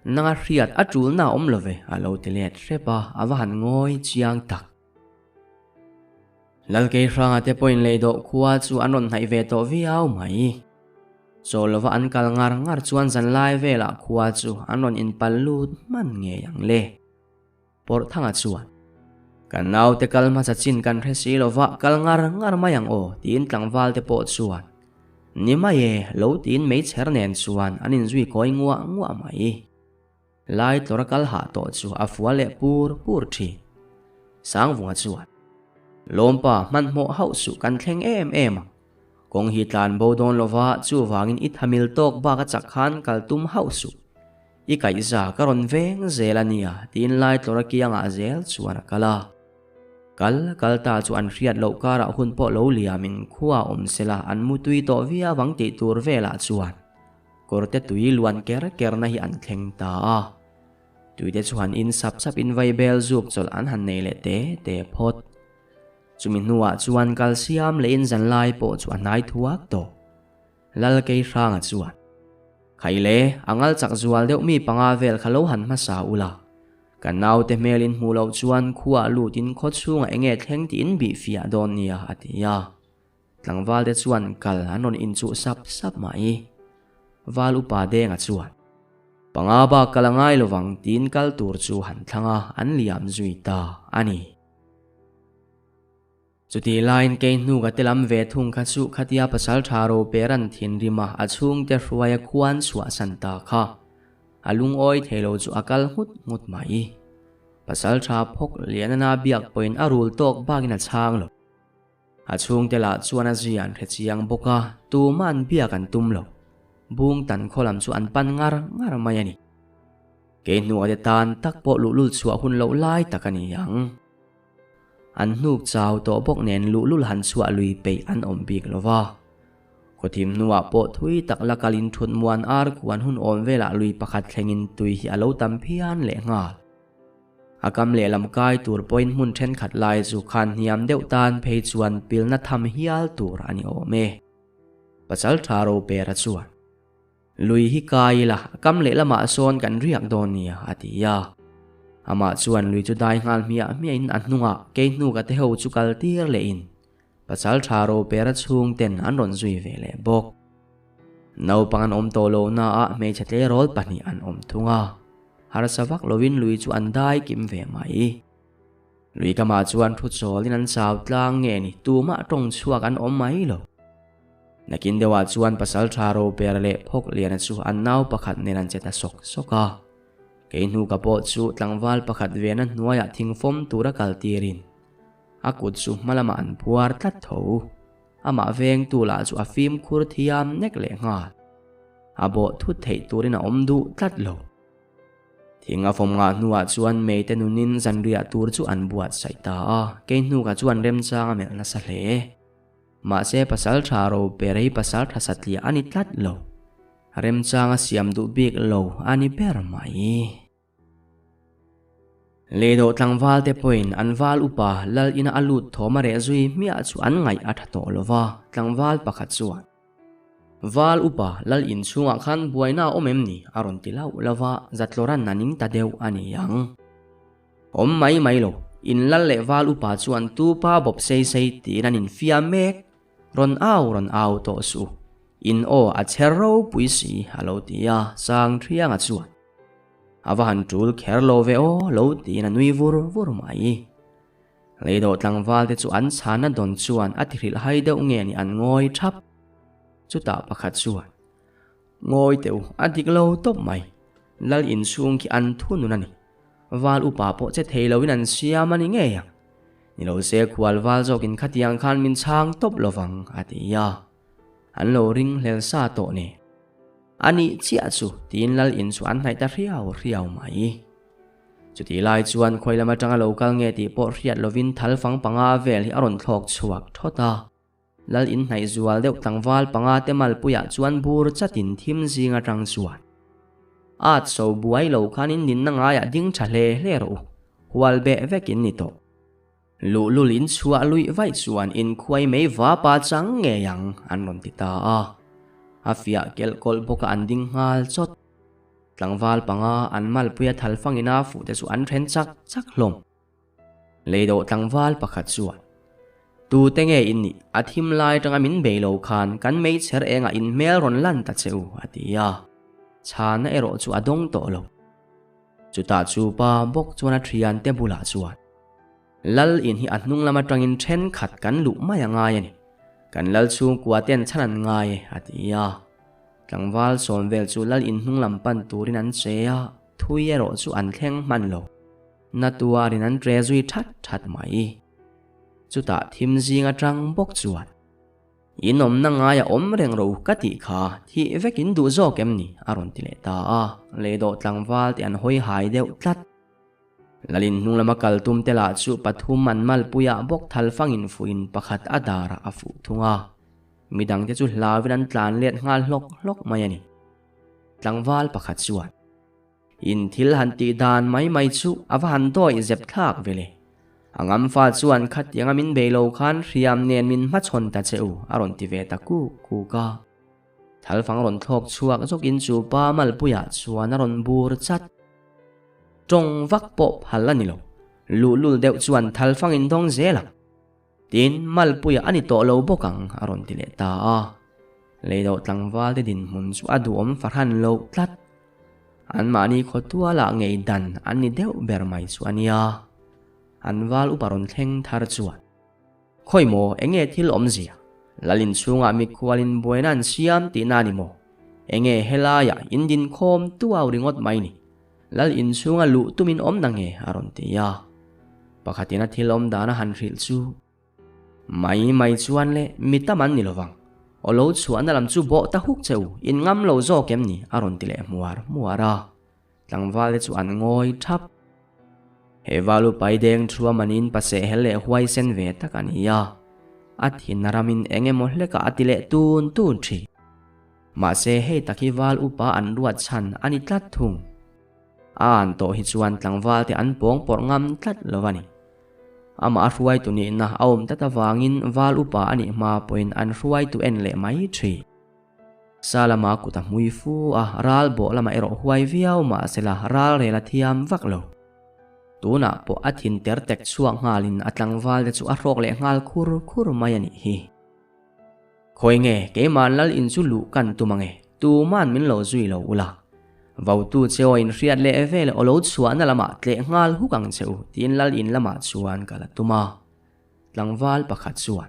Nanga hriat a tulna a awm lo ve a lo ti let hrep a, a va han ngawi chiang tak. Lalkei hranga te pawhin Leidawh khua chu an rawn hnaih ve tawh viau mai. Chaw lova an kal ngar ngar chuan zanlai velah khua chu an rawn inpal lut hman ngei ang le. Pawrhthanga chuan, Kan naute kal hmasa chin kan hre si lova kal ngar ngar mai ang aw tiin tlangval te pawh chuan, Ni mai e, lo tiin meichher nen chuan an inzui kawi nguah nguah mai. Lai tlawra kal hah tawh chu a fual leh pur pur thin. Sangvunga chuan, Lawmpa hmanhmawh hauh suh kan thleng em em ang. Kawng hi tlan bo dawn lova chuvangin i thamil tawk bak a chak khan kal tum hauh suh. I kaihza ka rawn veng zel a nia tiin lai tlawra kiangah zel chuan a kal a. Kal kal ta chu an hriat loh karah hun pawh lo liamin khua awm sela an mutui tawh viau ang tih tur velah chuan kawrte tui luan ker kerna hi an thleng ta a. Tuite chu han in sap sap in vaibel zuk chawlh an han nei leh te te phawt. Chumi hnuah chuan kal siam leh in zanlai pawh chu a hnai thuak tawh. Lalkeihranga chuan, Khaile, a ngal chak zual deuh mi panga vel kha lo han hmasa ula. Ka naute hmel in hmuh loh chuan khuaah lut in khaw chhungah enge thleng tih in bih fiah dawn nia, a ti a. Tlangval te chuan kal an rawn inchuh sap sap mai. Val upa Denga chuan, Panga bak kal a ngai lovang tiin kal tur chu han thlang a, an liam zui ta a ni. Chutih laiin kei hnu ka te lam ve thung kha chu khatia pasal tha ro per an thinrim a, a chhungte hruaia khuan chhuahsan ta kha. A lungawi thei lo chu a kal nghut nghut mai. Pasal tha phawk lian ana biak pawhin a rul tawk bakin a chhang lo. A chhungte lah chuan a zia an hre chiang bawk a, tumah an biak an tum lo. Bung tan khaw lam chu an pan ngar ngar mai a ni. Kei hnuah te tan tak pawh luhlul chhuah hun loh lai tak a ni ang. An hnuk chau tawh bawk nen luhlul han chhuah lui peih an awm bik lo va. Khawthim hnuah pawh thui tak la kalin thut muan ar khuan hun awm velah lui pakhat thlengin tui hi a lo tam phian leh nghal. A kam lehlam kai tur pawhin hmun thenkhat lai chu khan hniam deuh tan phei chuan pilna tham hial tur a ni awm e. Pasal tha ro pera chuan, Lui hi kai ila, a kam lehlamah sawn kan riak dawn nia, a ti a. Amah chuan lui chu dai nghal hmiah hmiahin a hnungah kei hnuka te ho chu kal tir lehin Pasal tha ro pera chhungten an rawn zui ve leh bawk. Naupang an awm tawh lo naah hmeichhe tleirawl pahnih an awm thung a, harsa vak lovin lui chu an dai kim ve mai. Lui kamah chuan thu chawlin an chau tlang nge ni tumah tawng chhuak an awm mai lo. Nakin deuhah chuan pasal tha ro per leh phawk liana chu an nau pakhat nen an che ta sawk sawk a. Kei hnuka pawh chu tlangval pakhat vena hnuaiah thingfawm tura kal tirin A kut chu hma lamah an phuar tlat tho. Amah vengtu lah chu a fimkhur thiam nek leh nghal. A bawh thut theih turin a awm duh tlat lo. Thing a fawm ngah hnuah chuan Meite nunin zanriah tur chu an buatsaih ta a, kei hnukah chuan remchang a melh nasa hle. Mahse pasal tha ro pe rei pasal tha satliah a ni tlat lo. Remchang a siam duh bik lo a ni ber mai. Leidawh tlangval te pawhin an val upa lal ina a lut thawm a reh zui hmiah chu an ngaih a tha tawh lo va, tlangval pakhat chuan, Val upa, lal in chhungah khan buaina a awm em ni? a rawn ti lauh lauh va, Zatlawran a ning ta deuh a ni ang. Awm mai mai lo, in lal leh val upa chuan tu pa bawp sei sei tiin an infiam mek, rawn au rawn au tawh suh, in aw a chher ropui si a lo ti a, Sangthianga chuan, A va han tul kher lo ve aw lo tiin a nui vur vur mai. Leidawh tlangval te chu an chhana dawn chuan a ti hrilh hai deuh nge ni an ngawi thap. Chutah pakhat chuan, Ngawi teh u, a dik lo tawp mai. Lal inchhung khi an thunun a ni. Val upa pawh che thei loin an siam a ni ngei ang. Ni lo se khual val zawkin khatiang khan min chhang tawp lovang a ti a. An lo ring hlel sa tawh nen. A nih chiah chu tiin lal in chu an hnaih ta hriau hriau mai. Chutih lai chuan khawi lam atanga lo kal nge tih pawh hriat lovin thal fang panga vel hi a rawn thlawk chhuak thawt a. Lal in hnaih zual deuh tlangval panga te malpuiah chuan bur chatin thim zing atang chuan at so buai lo khan in ninna ngaiah ding tha hle hle rawh u, hual beh vek in ni tawh. Luhlul in chhuah luih vaih chuan inkhuai mai vapa chang ngei ang an rawn ti ta a. A fiah kelh kawlh bawk a an ding nghal chawt. Tlangval panga an malpuia thal fangin a fuh te chu an then chak chak hlawm. Leidawh tlangval pakhat chuan. Tute nge in nih? A thim lai atanga min bei lo khan kan meichher engah in hmel rawn lan ta che u, a ti a. Chhana erawh chu a dawng tawh lo. Chutah chu pa bawk chuan a thiante bulah chuan, Lal in hi a hnung lam atangin thenkhat kan luh mai a ngai a ni. Kan lal chhungkua ten chhan an ngai e, a ti a. Tlangval sawm vel chu lal in hnung lam pan turin an che a, thui erawh chu an thleng hman lo. Na tuarin an tre zui that that mai. Chutah thim zing atang bawk chuan, In awmna ngai a awm reng ro ka tih kha thih vek in duh zawk em ni? a rawn ti leh ta a, leidawh tlangval te an hawi hai deuh tlat. Lalin hnung lama kal tum te lah chu pathum an malpuiah bawk thal fangin fuhin pakhat a darah a fuh thung a, midangte chu hlauin an tlan let nghal hlawk hlawk mai a ni. Tlangval pakhat chuan. In thil han tih dan mai mai chu a va han dawih zep thlak ve le. A ngamfa chuan khatianga min bei lo khan hriam nen min hmachhawn ta che u a rawn ti ve ta kuk kuk a. Thalfang rawn thlawk chhuak zawkin chu pa malpuiah chuan a rawn bur chat. Tawng vak pawh phal a ni lo. Luhlul deuh chuan thalfang in dawng zel ang. Tin, malpuiah a ni tawh lo bawk ang a rawn ti leh ta a. Leidoh tlangval te dinhmun chu a duhawm fahran loh tlat. Anmahni khawtualah ngei dan an ni deuh ber mai chu a nia. An val upa rawn thleng thar chuan, Khawi maw, enge thil awmzia? Lal inchhungah mikhualin buaina an siam tihna a ni maw? Enge helaiah in dinkhawm tuau ringawt mai ni? Lal inchhunga luh tumin awm na nge? a rawn ti a. Pakhatin a thil awm dan a han hrilh chu, Mai mai chuan le, mi tam an ni lovang. Aw lo chhuahna lam chu bawh ta huk che u, in ngam lo zawk em ni? a rawn ti leh hmuar hmuar a. Tlangval te chu an ngawi thap. He valu pai deng thu a manin paseh hel leh huaisen ve tak a ni a. A thin a ramin eng emaw hlekah a ti leh tun tun thin. Mahse hei tak hi val upa an ruat chhan a ni tlat thung. A an tawh hi chuan tlangval te an pawng pawrh ngam tlat lo a ni. Amah a hruaitu nihna a awm tlat avangin val upa a nih hma pawhin an hruaitu en leh mai thin. Sa lama kut a hmui fu a, ral bawh lamah erawh huai viau mahsela ral rel a thiam vak lo. Tunah pawh a thin ter tek chhuak nghalin a tlangval te chu a hrawk leh nghal khur khur mai a nih hi. Khawi nge keima'n lal in chu luh kan tum ange, tuma'n min lo zui lo ula. Votu che aw in hriat leh vel aw lo chhuahna lamah tleh nghal huk ang che u tiin lal in lamah chuan ka la tum a. Tlangval pakhat chuan,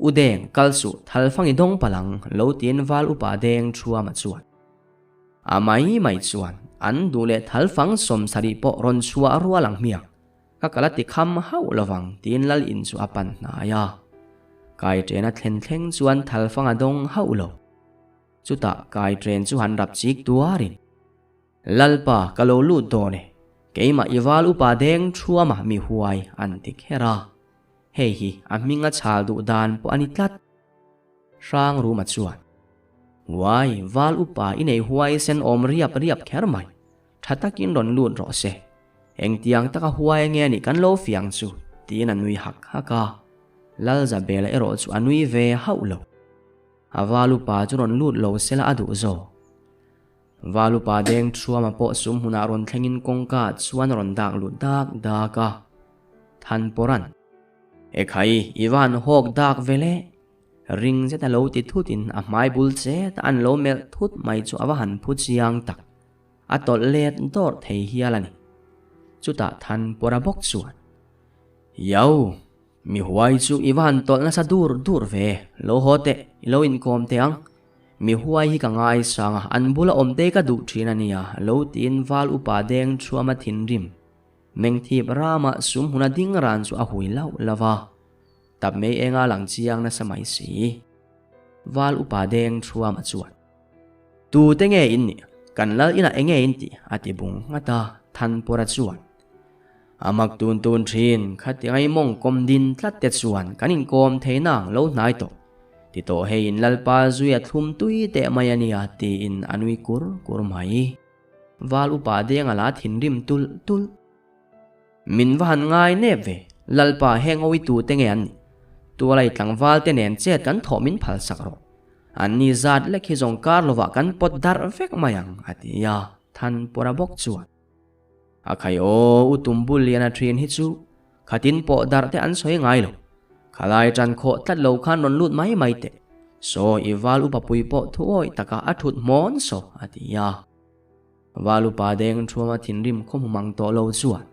U Deng, kal suh, thalfang i dawng palh ang, lo tiin val upa Deng Thuama chuan. A mai mai chuan, an duh leh thalfang sawmsarih pawh rawn chhuah rual ang hmiang. Ka kal a ti kham hauh lovang tiin lal in chu a pan hnai a. Kai ṭen a thlen thleng chuan thalfang a dawng hauh lo. Chutah kai ṭen chu han rap chik tuarin, Lalpa ka lo lut dawn e, keimah i val upa deng thuama mi huai an ti kher a. Hei hi a hming a chhal duh dan pawh a ni tlat. Hrang Ruma chuan, Huai, val upa i nei huai sen awm riap riap kher mai. Tha takin rawn lut rawh se. Engtiang taka huai nge nih kan lo fiang chu, tiin a nui hak hak a. Lalzabela erawh chu a nui ve hauh lo. A valupa chu rawn lut lo sela a duh zawk. Valupa deng Thuama pawh sum hmunah rawn thlengin kawngka chuan a rawn dak lut dak dak a. Thanpawran, Ekhai, i va han hawk dak ve le? Ring zet a lo ti thutin a hmai bul chet a an lo melh thut mai chu a va han phu chiang tak. A tawlh let dawrh thei hial a ni. Chutah Thanpawra bawk chuan, Yo! Mi huai chu i va han tawlh nasa dur dur ve, lo haw teh, i lo inkawm teh ang. Mi huai hi ka ngaisang a, an bula awm te ka duh thin a nia, lo tiin val upa deng thuama thinrim. Mengthip rama sum hmuna ding ran chu a hui lauh lauh a. Tap mei enga lang chiang nasa mai si. Val upa deng thuama chuan, Tu te nge in nih? Kan lal inah enge in tih? a ti bung nghat a, Thanpawra chuan, A mak tun tun thin, khatiang i mawng kawm din tlat te chuan kan inkawm thei nang lo hnai tawh. Ti tawh hei in Lalpa zui a thlum tui teh mai a nia tiin a nui kur kur mai. Val upa deng a la thinrim tulh tulh. Min va han ngai nep ve, Lalpa heng awi tu te nge an nih? Tualai tlangval te nen chet kan thawh min phal sak rawh. An ni zat lek hi zawng kar lovah kan pawt darh vek mai ang, a ti a, Thanpawra bawk chuan. A khai aw, u Tumbul lian a thin hi chu khatin pawh darh te an sawi ngai lo. Khalai ṭan khawh tlat lo khan rawn lut mai mai teh. Saw i val upa pui pawh thuawi taka a ṭhut hmawn saw, a ti a. Val upa deng ṭhuama thinrim khaw hmu mang tawh lo chuan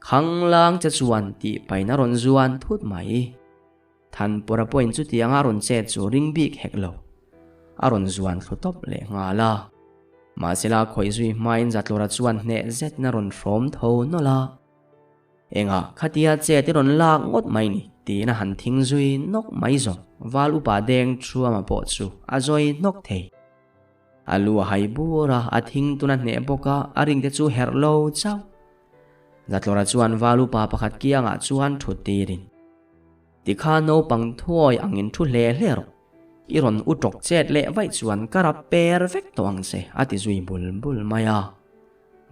Khanglang che chuan tih pain a rawn zuan thut mai. Thanpawra pawhin chutianga a rawn chet chu ring bik hek lo. A rawn zuan thlu tawp leh nghal a. Mahsela khawih zui hmain Zatlawra chuan hneh zetin a rawn hrawm tho nawlh a. Engah khatia chet i rawn lak ngawt mai ni tiin a han thing zui nawk mai zawng. Val upa deng Thuama pawh chu a zawi hnawk thei. A lu a hai bur a, a thing tun a hneh bawk a, a ring te chu herh lo chauh. Zatlawra chuan val upa pakhat kiangah chuan thut tirin, Tikha naupang thuawi angin thu hle hle rawh, i rawn u tawk chet leh vaih chuan ka rap per vek tawh ang che, a ti zui bul bul mai a.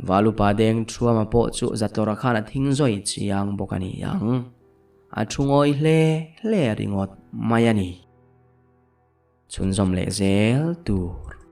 Val upa deng Thuama pawh chu Zatlawra khan a thing zawi chiang bawk a ni ang. A thu ngawi hle hle ringawt mai a ni. Chhunzawm leh zel tur.